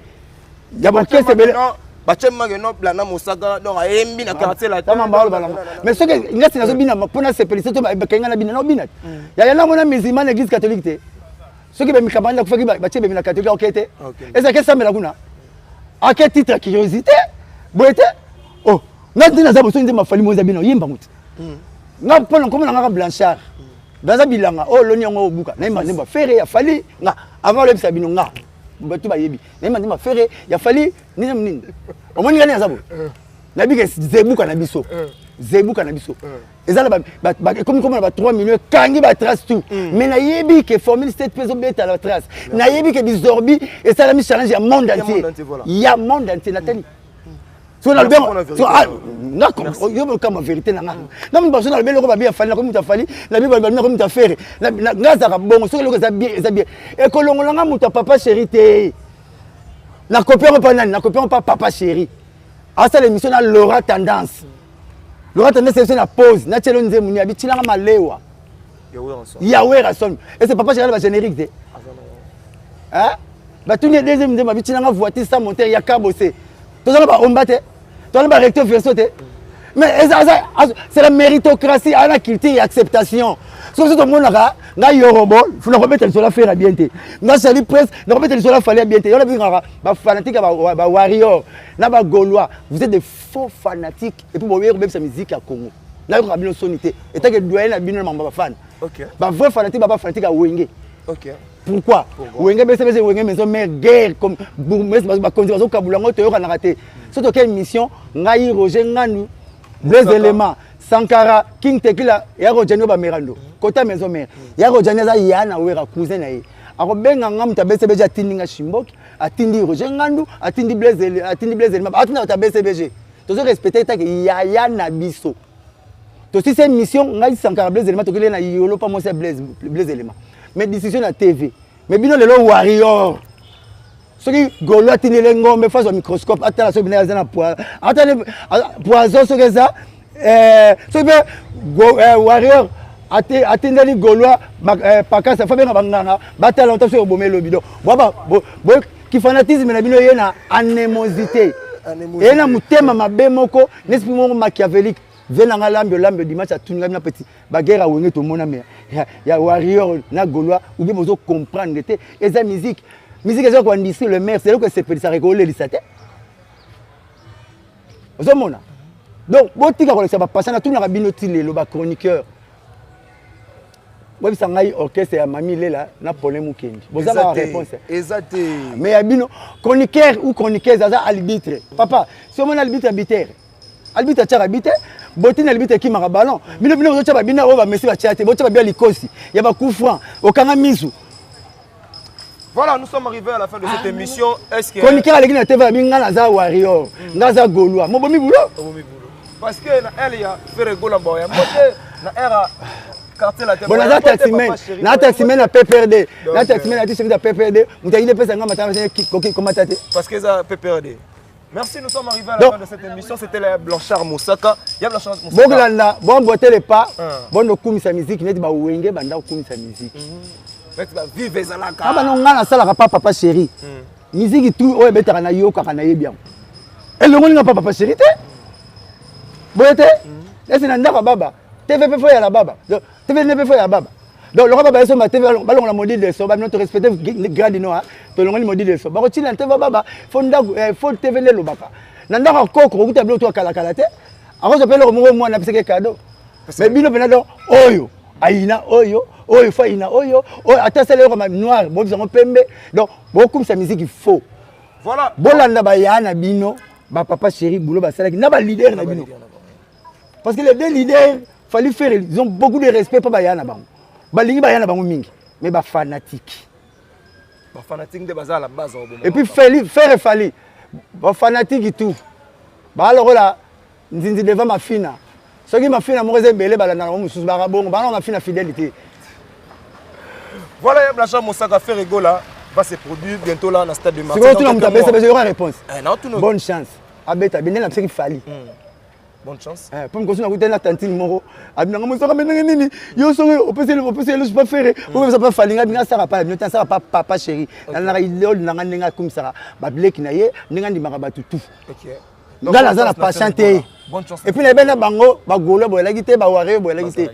ya baorchestre ebele. Batie mange no Blana Mosaka donc ayembi na quartier la. Tama mbalo balanga, mais soki ngasi nazobina mpo nasepelisa to bakenga na bina naobina te. Yaya namona musulman na église catholique te. Soki bemikamba nda kufaki batie bemi na catholique oke te, ezalaki esambela kuna ake titre ya curiosité boye te. Oh nga nde naza boso nde mafali moza bino oyemba ngo te nga mpona nkomona ngaka Blanchard naza bilanga oyo oloni yango obuka nayemba nzembo ya Ferre ya Fally. Nga avant olebisa bino nga bato bayebi nayemba nzembo ya Ferre ya Fally nini nini. Omoni nga nde naza boye. Nayebi ke zebuka na biso. Zebuka na biso. Eza na ekomi koma na ba 3 millions ekangi ba trace tout. Mais nayebi ke Formule 7 mpe ezobeta na trace. Nayebi ke bizorbi esalami challenge ya monde entier. Ya monde entier natali. So nalobi yo bokama vérité na nga. Nga moto baso nalobi eloko babi ya Fally nakomi moto ya Fally, nabi babi nakomi moto ya Ferre. Nga azalaka bongo soki eloko eza bien eza bien. Ekolongola nga moto ya papa chéri te. Nakopi yango mpa nani? Nakopi yango mpa papa chéri. Asala émission na Laura Tendance. Laura Tendance émission na pause, na tielo nzembo ni abitilanga malewa. Ya Werrason. Et c'est papa chéri ba générique te. Hein? Batuni deuxième nzembo abitilanga voiture sans moteur ya kabose. Tozala ba omba te. Tozala ba recto verso te. Mais c'est la méritocratie, la culture et acceptation. Soki tomonaka ngai yorobo nakobeta lisolo affaire ya bien te, ngai sali presse nakobeta lisolo afali ya bien te. Yo nabingaka bafanatique ya bawarrior na bagaulois, vous êtes des faux fanatiques et puis boyebi kobebisa musique ya Congo. Nayokaka bino soni te etake doyen na bino na mambo ya bafana. Bavrai fanatique ba bafanatique ya Wenge. Pourquoi Wenge bese bese Wenge maison mère guerre comme bourgmestre bakonzi bazokabula yango toyokanaka te. Soki toke émission ngai Roger Ngandu, Blaise Elema, Sankara, King Tekila, ya Rojani oyo bamerando kota maison mère. Ya Rojani aza ya na Wera cousin na ye. Akobenga nga moto ya BCBG, atindi nga Shimboki, atindi Roger Ngandu, atindi Blaise, atindi Blaise Elema, atindi bato ya BCBG. Tozo respecte etake yaya na biso. Tosisi émission ngai Sankara, Blaise Elema, tokeli na yolo pa mwasi ya Blaise, Blaise Elema. Mais décision na TV. Mais bino lelo warrior. Soki golo atindeli ngombe face ya microscope atala soki bina aza na atali poison soki eza soki mpe warrior atindeli gaulois pakasa fa benga banganga batala ota soki oboma elobi. Donc kifanatisme na bino ye na anémosité eye na motema mabe moko na esprit moko machiavélique. Vie nanga lambi olambi dimanche atuni na petit baguerre ya Wenge tomona me ya warrior na gaulois ou bien bozo comprendre te. Eza musique, musique eza koandisi le maire, c'est eloko esepelisaka ekolelisa te. Ozomona donc botika kolekisa bapasa natunaka bino ti lelo bachroniqueur boyebisa ngai orchestre ya Mami Lela na Paulin Mukendi boza na réponse? Eza te. Mais ya bino chroniqueur ou chroniqueuse aza arbitre papa. Si omoni arbitre arbitre arbitre atiaka bi te botini arbitre ekimaka ballon. Bino bino bozotya babina oyo bamesi batya te, botya babia likosi ya bacoup franc okanga misu. Voilà, nous sommes arrivés à la fin de cette émission. Est-ce que chroniqueur aleki na TV abi nga naza warrior, nga aza gaulois, mobomi boulot? Obomi boulot. Parce que na elle ya Ferre Gola mbo ya mbote na era quartier la bon naza taximan, na taximan na PPRD, na taximan na ti chef ya PPRD moto ayini epesa nga matanga koki komata te. Parce que ça PPRD. Merci, nous sommes arrivés à la fin de cette émission. C'était la Blanchard Moussaka. Il y a Blanchard Moussaka. Boglanda, bon boiter les pas, bon okumisa musique neti ba Wenge banda okumisa musique. Neti ba vive ezalaka. Ah ba non nga nasalaka pa papa chéri. Musique tout oyo ebetaka na yokaka na yebi yango. Elongoli nga pa papa chéri te. Boye te? Ese na ndako ya baba, TV pe fo ya la baba. Donc TV ne pe fo ya baba. Donc lokola baba esomba TV balongola modile de son, babino to respecter grade no, tolongoli modile de son. Bakotina TV baba fo ndako fo TV nde elobaka. Na ndako ya koko okuta biloko to akalakala te. Akozwa pe eloko moko mwana apesaki cadeau. Mais bino pena donc oyo ayina oyo oyo fo ayina oyo oyo ata asala eloko ma noir bobisa yango pembe. Donc bokumisa musique faux. Voilà. Bolanda baya na bino ba papa chéri boulot basalaki na ba leader na bino. Parce que les deux leaders fallait faire, ils ont beaucoup de respect pour baya na bango. Balingi baya na bango mingi mais ba fanatique. Ba fanatique nde baza à la base au Et puis Fally, faire Fally. Ba fanatique tout. Ba lokola nzinzi devant mafina. Soki mafina moko eza ebele balandaka bango mosusu baka bongo bana mafina fidélité. Voilà, Blanchard Moussaka Ferre Gola va se produire bientôt là dans le stade de Martyrs. Sikoyo tuna moto abesa besa yoka réponse. Eh, na tuna. Bonne chance. Abeta bende na bisaki Fally. Bonne chance. Eh, po mikosi nakutani na tantine moko abinanga mosaka me ndenge nini yo soki opesi opesi eloso pa Ferre opesa pa Fally. Nga binga asaka pa bino te, asaka pa papa chéri. Nalandaka idole na nga ndenge akumisaka babileki na ye, ndenge andimaka bato tout. Nga naza na patient te. Et puis nayebi na bango bagaulois boyelaki te, bawarrior boyelaki te.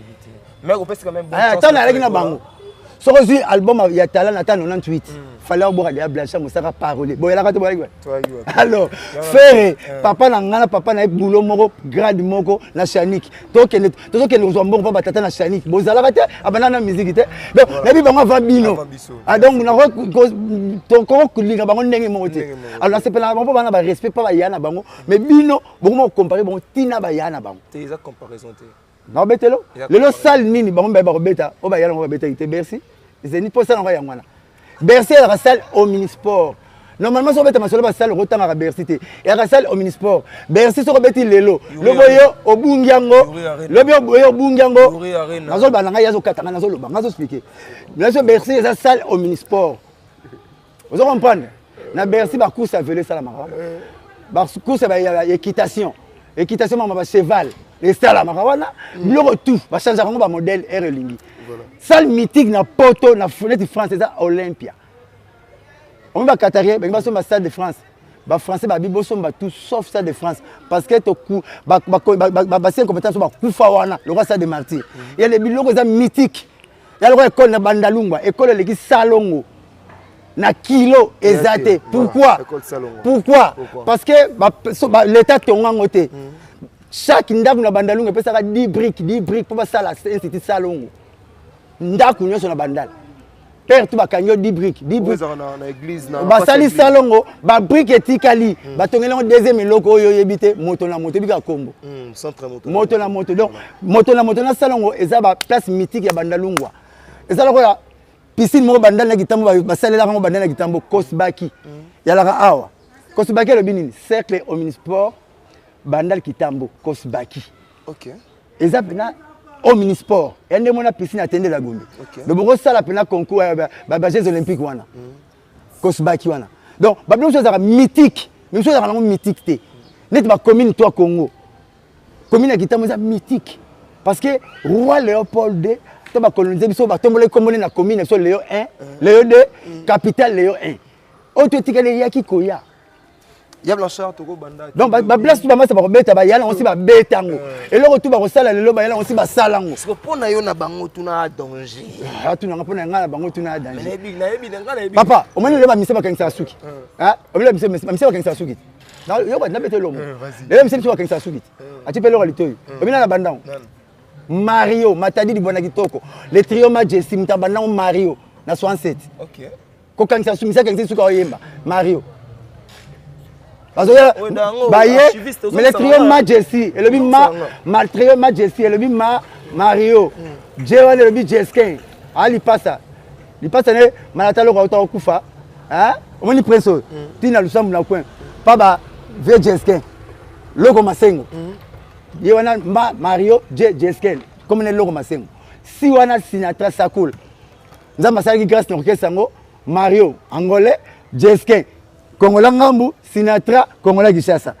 Mais opesi quand même bonne chance. Ntango nayelaki na bango soki ozwi album ya Tala na ta 98. Fally aboka deya Blanchard Mosaka parole boyelaka te boyelaki alors Ferre papa na ngai na papa na ye boulot moko grade moko na Chanik, tokende tozokende kozwa mbongo mpo batata na Chanik bozalaka te, abanda na musique te. Donc nayebi bango avant bino. Ah, donc tokokolinga bango ndenge moko te. Alors nasepelaka bango mpo bana barespect mpo baya na bango, mais bino bokoma kocomparer bango ntina baya na bango. Nakobetelo lelo salle nini bango mibale bakobeta oyo baya nango babetaki te? Bercy, Zénith, mpo osala yango yango wana. Bercy ezalaka salle omnisport. Normalement soki obeta masolo basalle, okotangaka Bercy te, eyaka salle omnisport. Bercy soki obeti lelo, lobi oyo obungi yango, lobi oyo obungi yango. Nazoloba na ngai, azokata ngai, nazoloba ngai, azoexpliquer naso. Bercy eza salle omnisport, ozo comprendre? Na Bercy bacourse ya vélo esalamaka, bacourse ya équitation, équitation mama bacheval esalamaka wana. Biloko tout bachangeaka yango, bamodèle aire elingi. Salle mythique na poto na neti France eza Olympia. Omi baqatarie bangi basomba Stade de France, bafrançais babi bosomba tout sauf Stade de France, parce que basi incompétence bakufa wana lokola Stade de Martyr. Yale biloko eza mythique ya lokola ekole na Bandalungwa, ekole eleki Salongo na kilo eza te. Pourquoi? Pourquoi? Parce que l'État tonga yango te. Chaque ndako na Bandalungu epesaka 10 briques, 10 briques mpo basala institut Salongo. Ndako nyonso na Bandala père tu bakangi yo 10 briques, 10 briques, basali Salongo, babrique etikali, batongeli yango deuxième eloko oyo oyebi te, moto na moto ebika kombo moto na moto. Donc moto na moto na Salongo eza baplace mythique ya Bandalungwa. Eza lokola piscine moko Bandali na Kitambo, basalelaka yango Bandali na Kitambo. Kosbaki yalaka awa. Kosbaki elobi nini? Cercle omnisport Bandal Kitambo Kosbaki. Eza mpena omnisport ya nde mona piscine atendela Gombe. Donc bokosala mpena concours bajeux olympique wana, Kosbaki wana. Donc babilo mosusu ezalaka mythique, mais mosusu ezalaka nango mythique te, neti bacommune toi Congo. Commune ya Kitambo eza mythique parce que roi Léopold II to bacolonise biso, batombolaki kombone na commune biso Léo 1, Léo 2, capitale Léo 1 oyo to etikali eyaki koya. Ya Blanchard, tokobanda. Donc baplace tu bamasa bakobeta, baya nango si babeta yango. Eloko tu bakosala lelo, baya nango si basala yango. Mpo na yo na bango tuna danger? Atunanga mpo na ngai na bango tuna danger? Papa, omoni lelo bamise bakangisaka suki, omoni bamise bakangisaka suki, yoka nabeta elongo. Lelo mise biso bakangisaka suki te, ati mpe eloko litoyi. Omina na bandango Mario Matadi Libwana Kitoko, le trio Majesty, moto abandango Mario na 67 kokangisa su misaki akangisi suki, aoyemba Mario bazoya baye. Mais le trio Majesty elobi ma trio Majesty elobi ma Mario je wana elobi Jeskin a lipasa lipasa ne malata loko auta kokufa. Omoni prince oyo ntina lusambu na coin pa ba vie Jeskin loko masengo ye wana ma Mario je Jeskin comme ne loko masengo si wana Sinatra Sakul. Nzambe asalaki grâce na orchestre yango: Mario angolais, Jeskin kongola ngambu, Sinatra kongola Kinshasa.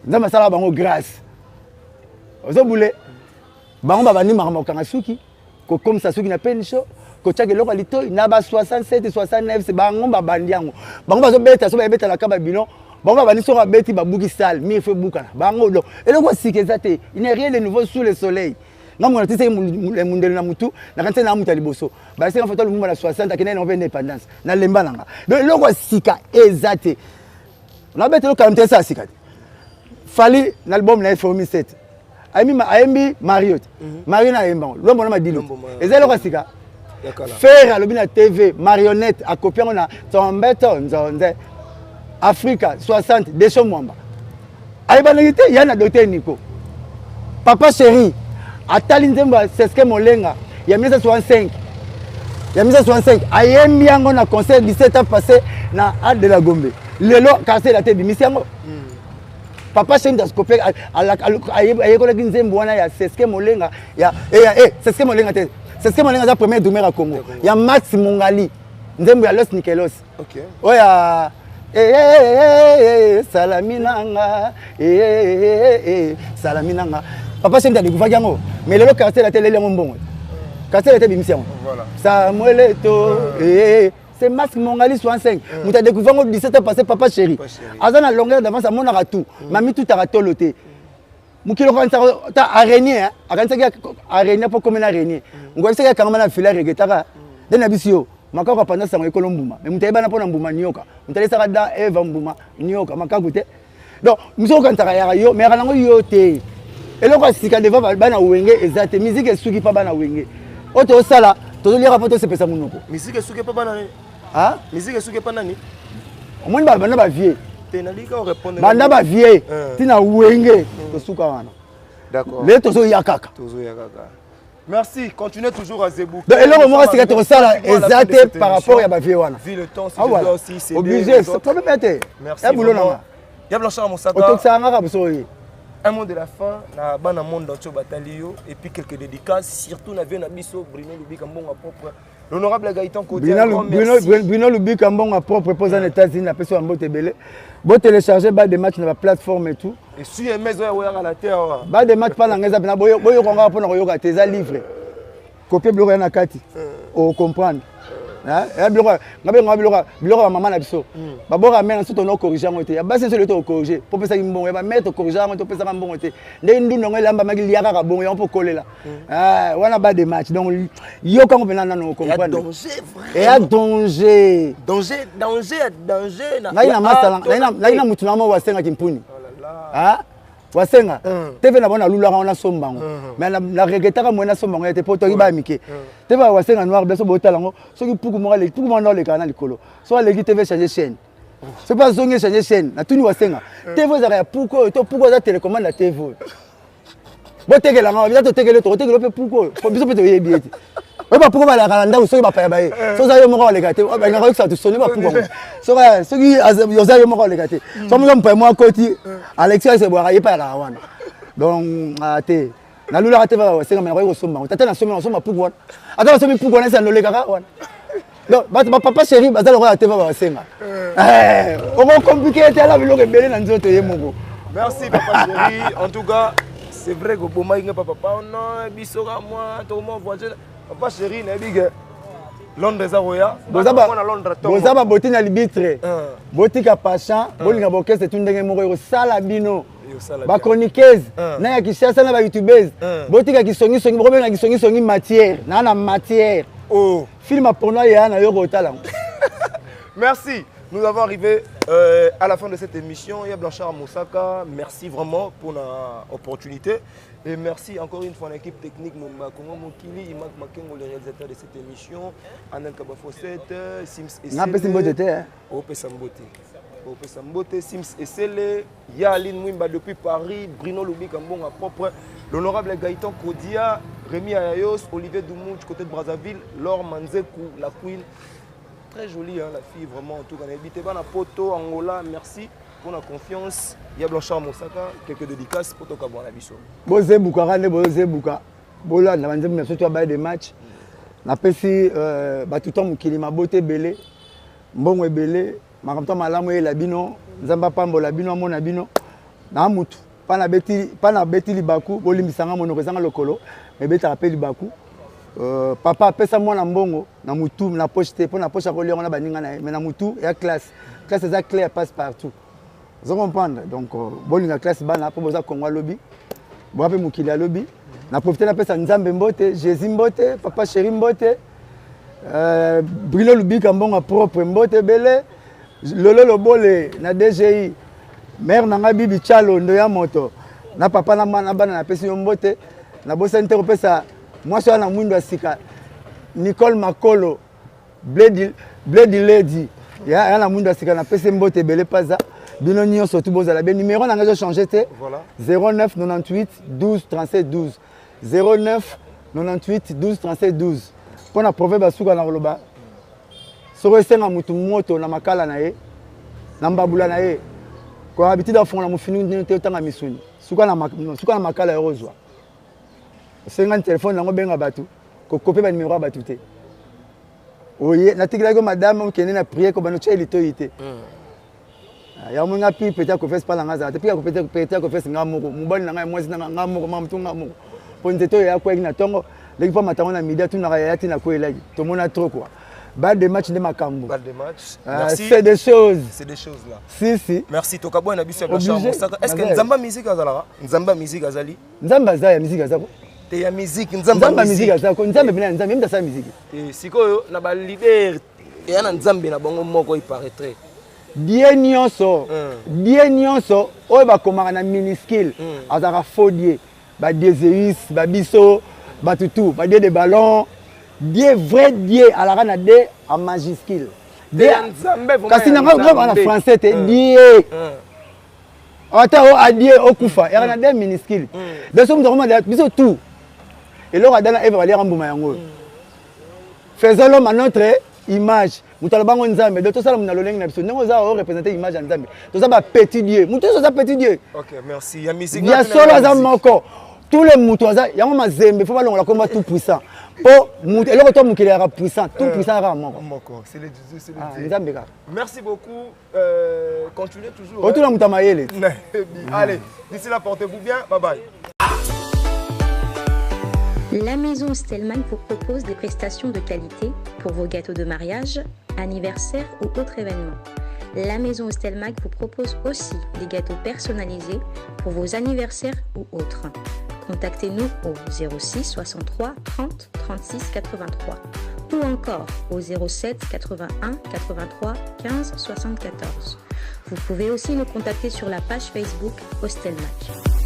Nzambe asalaka bango grâce. Ozobule bango babandi makambo kokanga suki, kokomisa suki na penisho, kotiaka eloko ya litoi na ba 67, 69. Bango babandi yango, bango bazobeta so bayebetalaka babino, bango babandi. Soko babeti, babuki salle, mire fo ebukana bango. Donc eloko ya sika eza te, il n'y a rien de nouveau sous le soleil. Nga mona tisaki mundelo na mutu, nakanisi na mutu ya liboso basenga foto Lumumba na 60 akendaki nango mpe indépendance na lemba na nga. Donc eloko ya sika eza te. Nabeta eloko te, esa ya sika te. Fally na album na ye Formule 7 ayembi, ayembi Mario te. Mario na ayemba ngo Lombo na Madilu, eza eloko ya sika. Ferre alobi na TV marionnette, akopi yango na Tombeto Nzonze Afrika 60 Desho Mwamba ayebanaki te ya na docteur Nico. Papa Chéri atali nzembo ya Seske Molenga ya 1965, ya 1965, ayembi yango na concert 17 ans passé na Halle de la Gombe. Lelo Quartier Latin ebimisi yango. Papa Chéri Ndaskope ayekolaki nzembo wana ya Seske Molenga ya Seske Molenga te. Seske Molenga aza premier drummer ya Congo, ya Max Mongali, nzembo ya Los Nikelos oyo ya salami nanga, salami nanga. Papa Chéri adécouvraki yango, mais lelo Quartier Latin eleli yango mbongo, Quartier Latin ebimisi yango. Samuel Eto, c'est Masque Mongali 65, moto adécouvrir yango 17 ans passé. Papa Chéri aza na longueur d'avance, amonaka tout. Mami tutaka tolo te, mokili okanisaka ta araignée, akanisaki araignée mpo komi na araignée ngoyebisaki akangama na fila, regretaka nde na biso yo. Makaku apanza sango ekolo mbuma, mais moto ayebana mpona mbuma nioka. Moto alesaka da Eva mbuma nioka, makaku te. Donc mosu okanisaka yaka yo, mais yaka nango yo te. Eloko ya sika devant bana Wenge eza te. Musique esuki pa bana Wenge. Oyo tozosala tozoliaka mpo tosepesa monoko. Musique esuki pa bana nani? Ah? Musique esuki pa nani? Omoni banda ba vieux. Te nalika o répondre. Banda ba vieux tina Wenge tosuka wana. D'accord. Le tozoya kaka. Tozoya kaka. Merci, continuez toujours à Zebou. Donc eloko moko sika tokosala eza te par rapport ya ba vieux wana. Vu le temps, si je dois aussi céder. Obligé, c'est problème te. Merci. Ya boulot nanga. Ya Blanchard Mosaka. Otokisaka nga kaka biso oye. Un mot de la fin, na bana monde entier batali yo et puis quelques dédicaces surtout na vieux na biso Bruno Lubika mbongo propre. L'honorable Gaëtan Kodia. Bruno Lubika mbongo propre poza na États-Unis na peso ya mbote ebele. Bo télécharger ba des matchs na ba plateforme et tout. Et si maison ya oyaka na terre. Ba des matchs pa na ngeza pena boyo boyo konga pona koyoka te eza livre. Copier biloko ya na kati. O comprendre. Ya biloko nga benga biloko biloko ya mama na biso. Baboka mère na soto no corriger yango te. Ya basi nso leto corriger. Po pesaki mbongo ya ba mère to corriger yango to pesaka mbongo te. Ndenge ndundu yango elambamaki lia kaka bongo yango po kolela. Wana ba des matchs. Donc yoka ngo pena nano comprendre. Eya danger. Danger, danger, danger. Ngai na masala, ngai na mutu na mo wasenga kimpuni. Ah? Wasenga. TV na bona lulaka wana somba ngo. Mais na regrettaka mo na somba ngo te po toki ba mike. TV wasenga noir blanc so botala ngo soki puku moko aleki puku moko na oleka na likolo. So aleki TV changer chaîne. Soki azongi changer chaîne, natuni wasenga. TV ezalaka ya puku oyo to puku aza télécommande ya TV oyo. Botekela nga, biso totekeli tokotekela mpe puku oyo, po biso mpe toyebi ye te. Oyo bapuku balaka na ndako soki bapaya baye. Soki oza yo moko oleka te, balingaka koyokisa bato soni bapuku yango. Soki oza yo moko oleka te. Soki moza mopaya moko akoti, Alexis Alexis ebwaka ye mpe alaka wana. Donc te, nalulaka te basenga me nakoki kosomba yango. Tata nasombi nasomba puku wana. Ata nasombi puku wana esi nalolekaka wana. Donc bato ba papa chéri baza lokola te basenga. Oko compliqué te ala biloko ebele na nzoto ye moko. Merci papa chéri. En tout cas, c'est vrai que bomaki nga papa papa non biso ka moi to moi voisin papa chéri na yebi que Londres eza koya. Boza ba boti na libitre. Botika patient, bolinga ba orchestre tout ndenge moko ekosala bino. Ba chroniqueuse na ya Kinshasa na ba youtubeuse. Botika kisongi songi, bokobenga kisongi songi matière, na na matière. Oh. Film porno ya na yoko otala. Merci. Nous avons arrivé à la fin de cette émission. Il y a Blanchard Mosaka, merci vraiment pour l'opportunité. Et merci encore une fois à l'équipe technique Momba Congo Mokili, Imak Makengo, le réalisateur de cette émission, Anel Kabafosset, Sims Essele. Napesi mbote te, hein. Opesa mbote. Opesa mbote, Sims Essele, Yaline Mwimba depuis Paris, Bruno Lubika Mbonga propre, l'honorable Gaëtan Kodia, Rémi Ayayos, Olivier Doumou du côté de Brazzaville, Laure Manzekou, la Queen. Très jolie, hein, la fille, vraiment. En tout cas, on a Poto, Angola, merci pour la confiance. Il y a Blanchard Mosaka, quelques dédicaces pour Toka Bwana Biso. Bozé Bouka, Rane, Bozé Bouka. Bola, na banzembo, mais surtout à bail des matchs. Na pesi, batutan mokili, ma beauté belé, mbongo ebele, makamto malamu e la bino, nzamba pambo la bino, amona bino. Na mutu, pa na beti, pa na beti libaku, bolimbisanga monoko ezanga lokolo, mais betaka pe libaku. Papa apesa mwana mbongo na mutu na poche te, po na poche akolia ngo na baninga na ye, mais na mutu ya classe. Classe eza clair, passe partout. Vous comprenez? Donc bolinga classe bana po boza Congo lobi. Boa pe mokili ya lobi. Na profiter na pesa Nzambe mbote, Jésus mbote, papa chéri mbote. Bruno Lubika mbongo propre mbote belé. Lolo Lobole na DGI. Mère nanga Bibi Chalo ndo ya moto. Na papa na mwana bana na pesi yo mbote. Na bosa nte kopesa mwasi wana mwindo ya sika. Nicole Makolo Blade, Blade Lady. Ya, ya na mwindo ya sika na pesi mbote belé paza. Bino nyonso tu bozala bien. Numéro nanga ezo changer te. Voilà. 09 98 12 37 12. 09 98 12 37 12. Pona proverbe ya suka na koloba. Soko esenga mutu moto na makala na ye, na mbabula na ye. Kwa habitude afongola mofinu ndenge te otanga misuni. Suka na suka na makala ya kozwa. Osenga téléphone nango benga bato, kokope ba numéro ya bato te. Oye, natikelaki madame okende na prière ko bano tsheli toyi te. Ya monga pi peut-être ko fesse pas nga za te pi ko peut-être peut-être ko fesse nga moko mobali na nga mwasi na nga moko mama mutu nga moko. Po nzeto ya kweki na tongo leki pa matango na midi tu na ya tina kwelaki. Tomona trop quoi. Balle de match de makambo. Balle de match. Merci. C'est des choses. C'est des choses là. Si si. Merci Tokabwa na biso ya Blanchard Mosaka. Est-ce que Nzamba musique azalaka? Nzamba musique azali? Nzamba za ya musique azako. Te, ya musique, nzambe ya musique aza ko, nzambe pena nzambe mta sala musique. Te, sikoyo na ba leader eya na nzambe na bango moko, il paraîtrait. Dieu nyonso, Dieu nyonso oyo bakomaka na minuscule azalaka faux Dieu. Badieu Zeus, babiso bato tout, badieu de ballon. Dieu, vrai Dieu alaka na D en majuscule. Kasi nanga na français te, Dieu ata o adie okufa yaka na D minuscule. Donc so moto akoma biso tout eloko Adam na Eve baliaka mbuma yango oyo, faisons l'homme à notre image, moto alobango nzambe. Donc tosala na lolenge na biso, ndenge oza oreprésente image ya nzambe, toza bapetit dieu, moto nyonso aza petit dieu. Ok, merci. Ya musique. Ya solo aza moko, tous les moto aza yango mazembe, fo balongola komba tout puissant, mpo moto eloko to mokili yaka puissant, tout puissant kaka moko. Moko, c'est le Dieu, c'est le Dieu. Nzambe kaka. Merci beaucoup, continuez toujours. Otuna moto ya mayele. Allez, d'ici là, portez-vous bien, bye bye. La maison Stelman vous propose des prestations de qualité pour vos gâteaux de mariage, anniversaire ou autres événements. La maison Stelmac vous propose aussi des gâteaux personnalisés pour vos anniversaires ou autres. Contactez-nous au 06 63 30 36 83 ou encore au 07 81 83 15 74. Vous pouvez aussi nous contacter sur la page Facebook Hostelmac.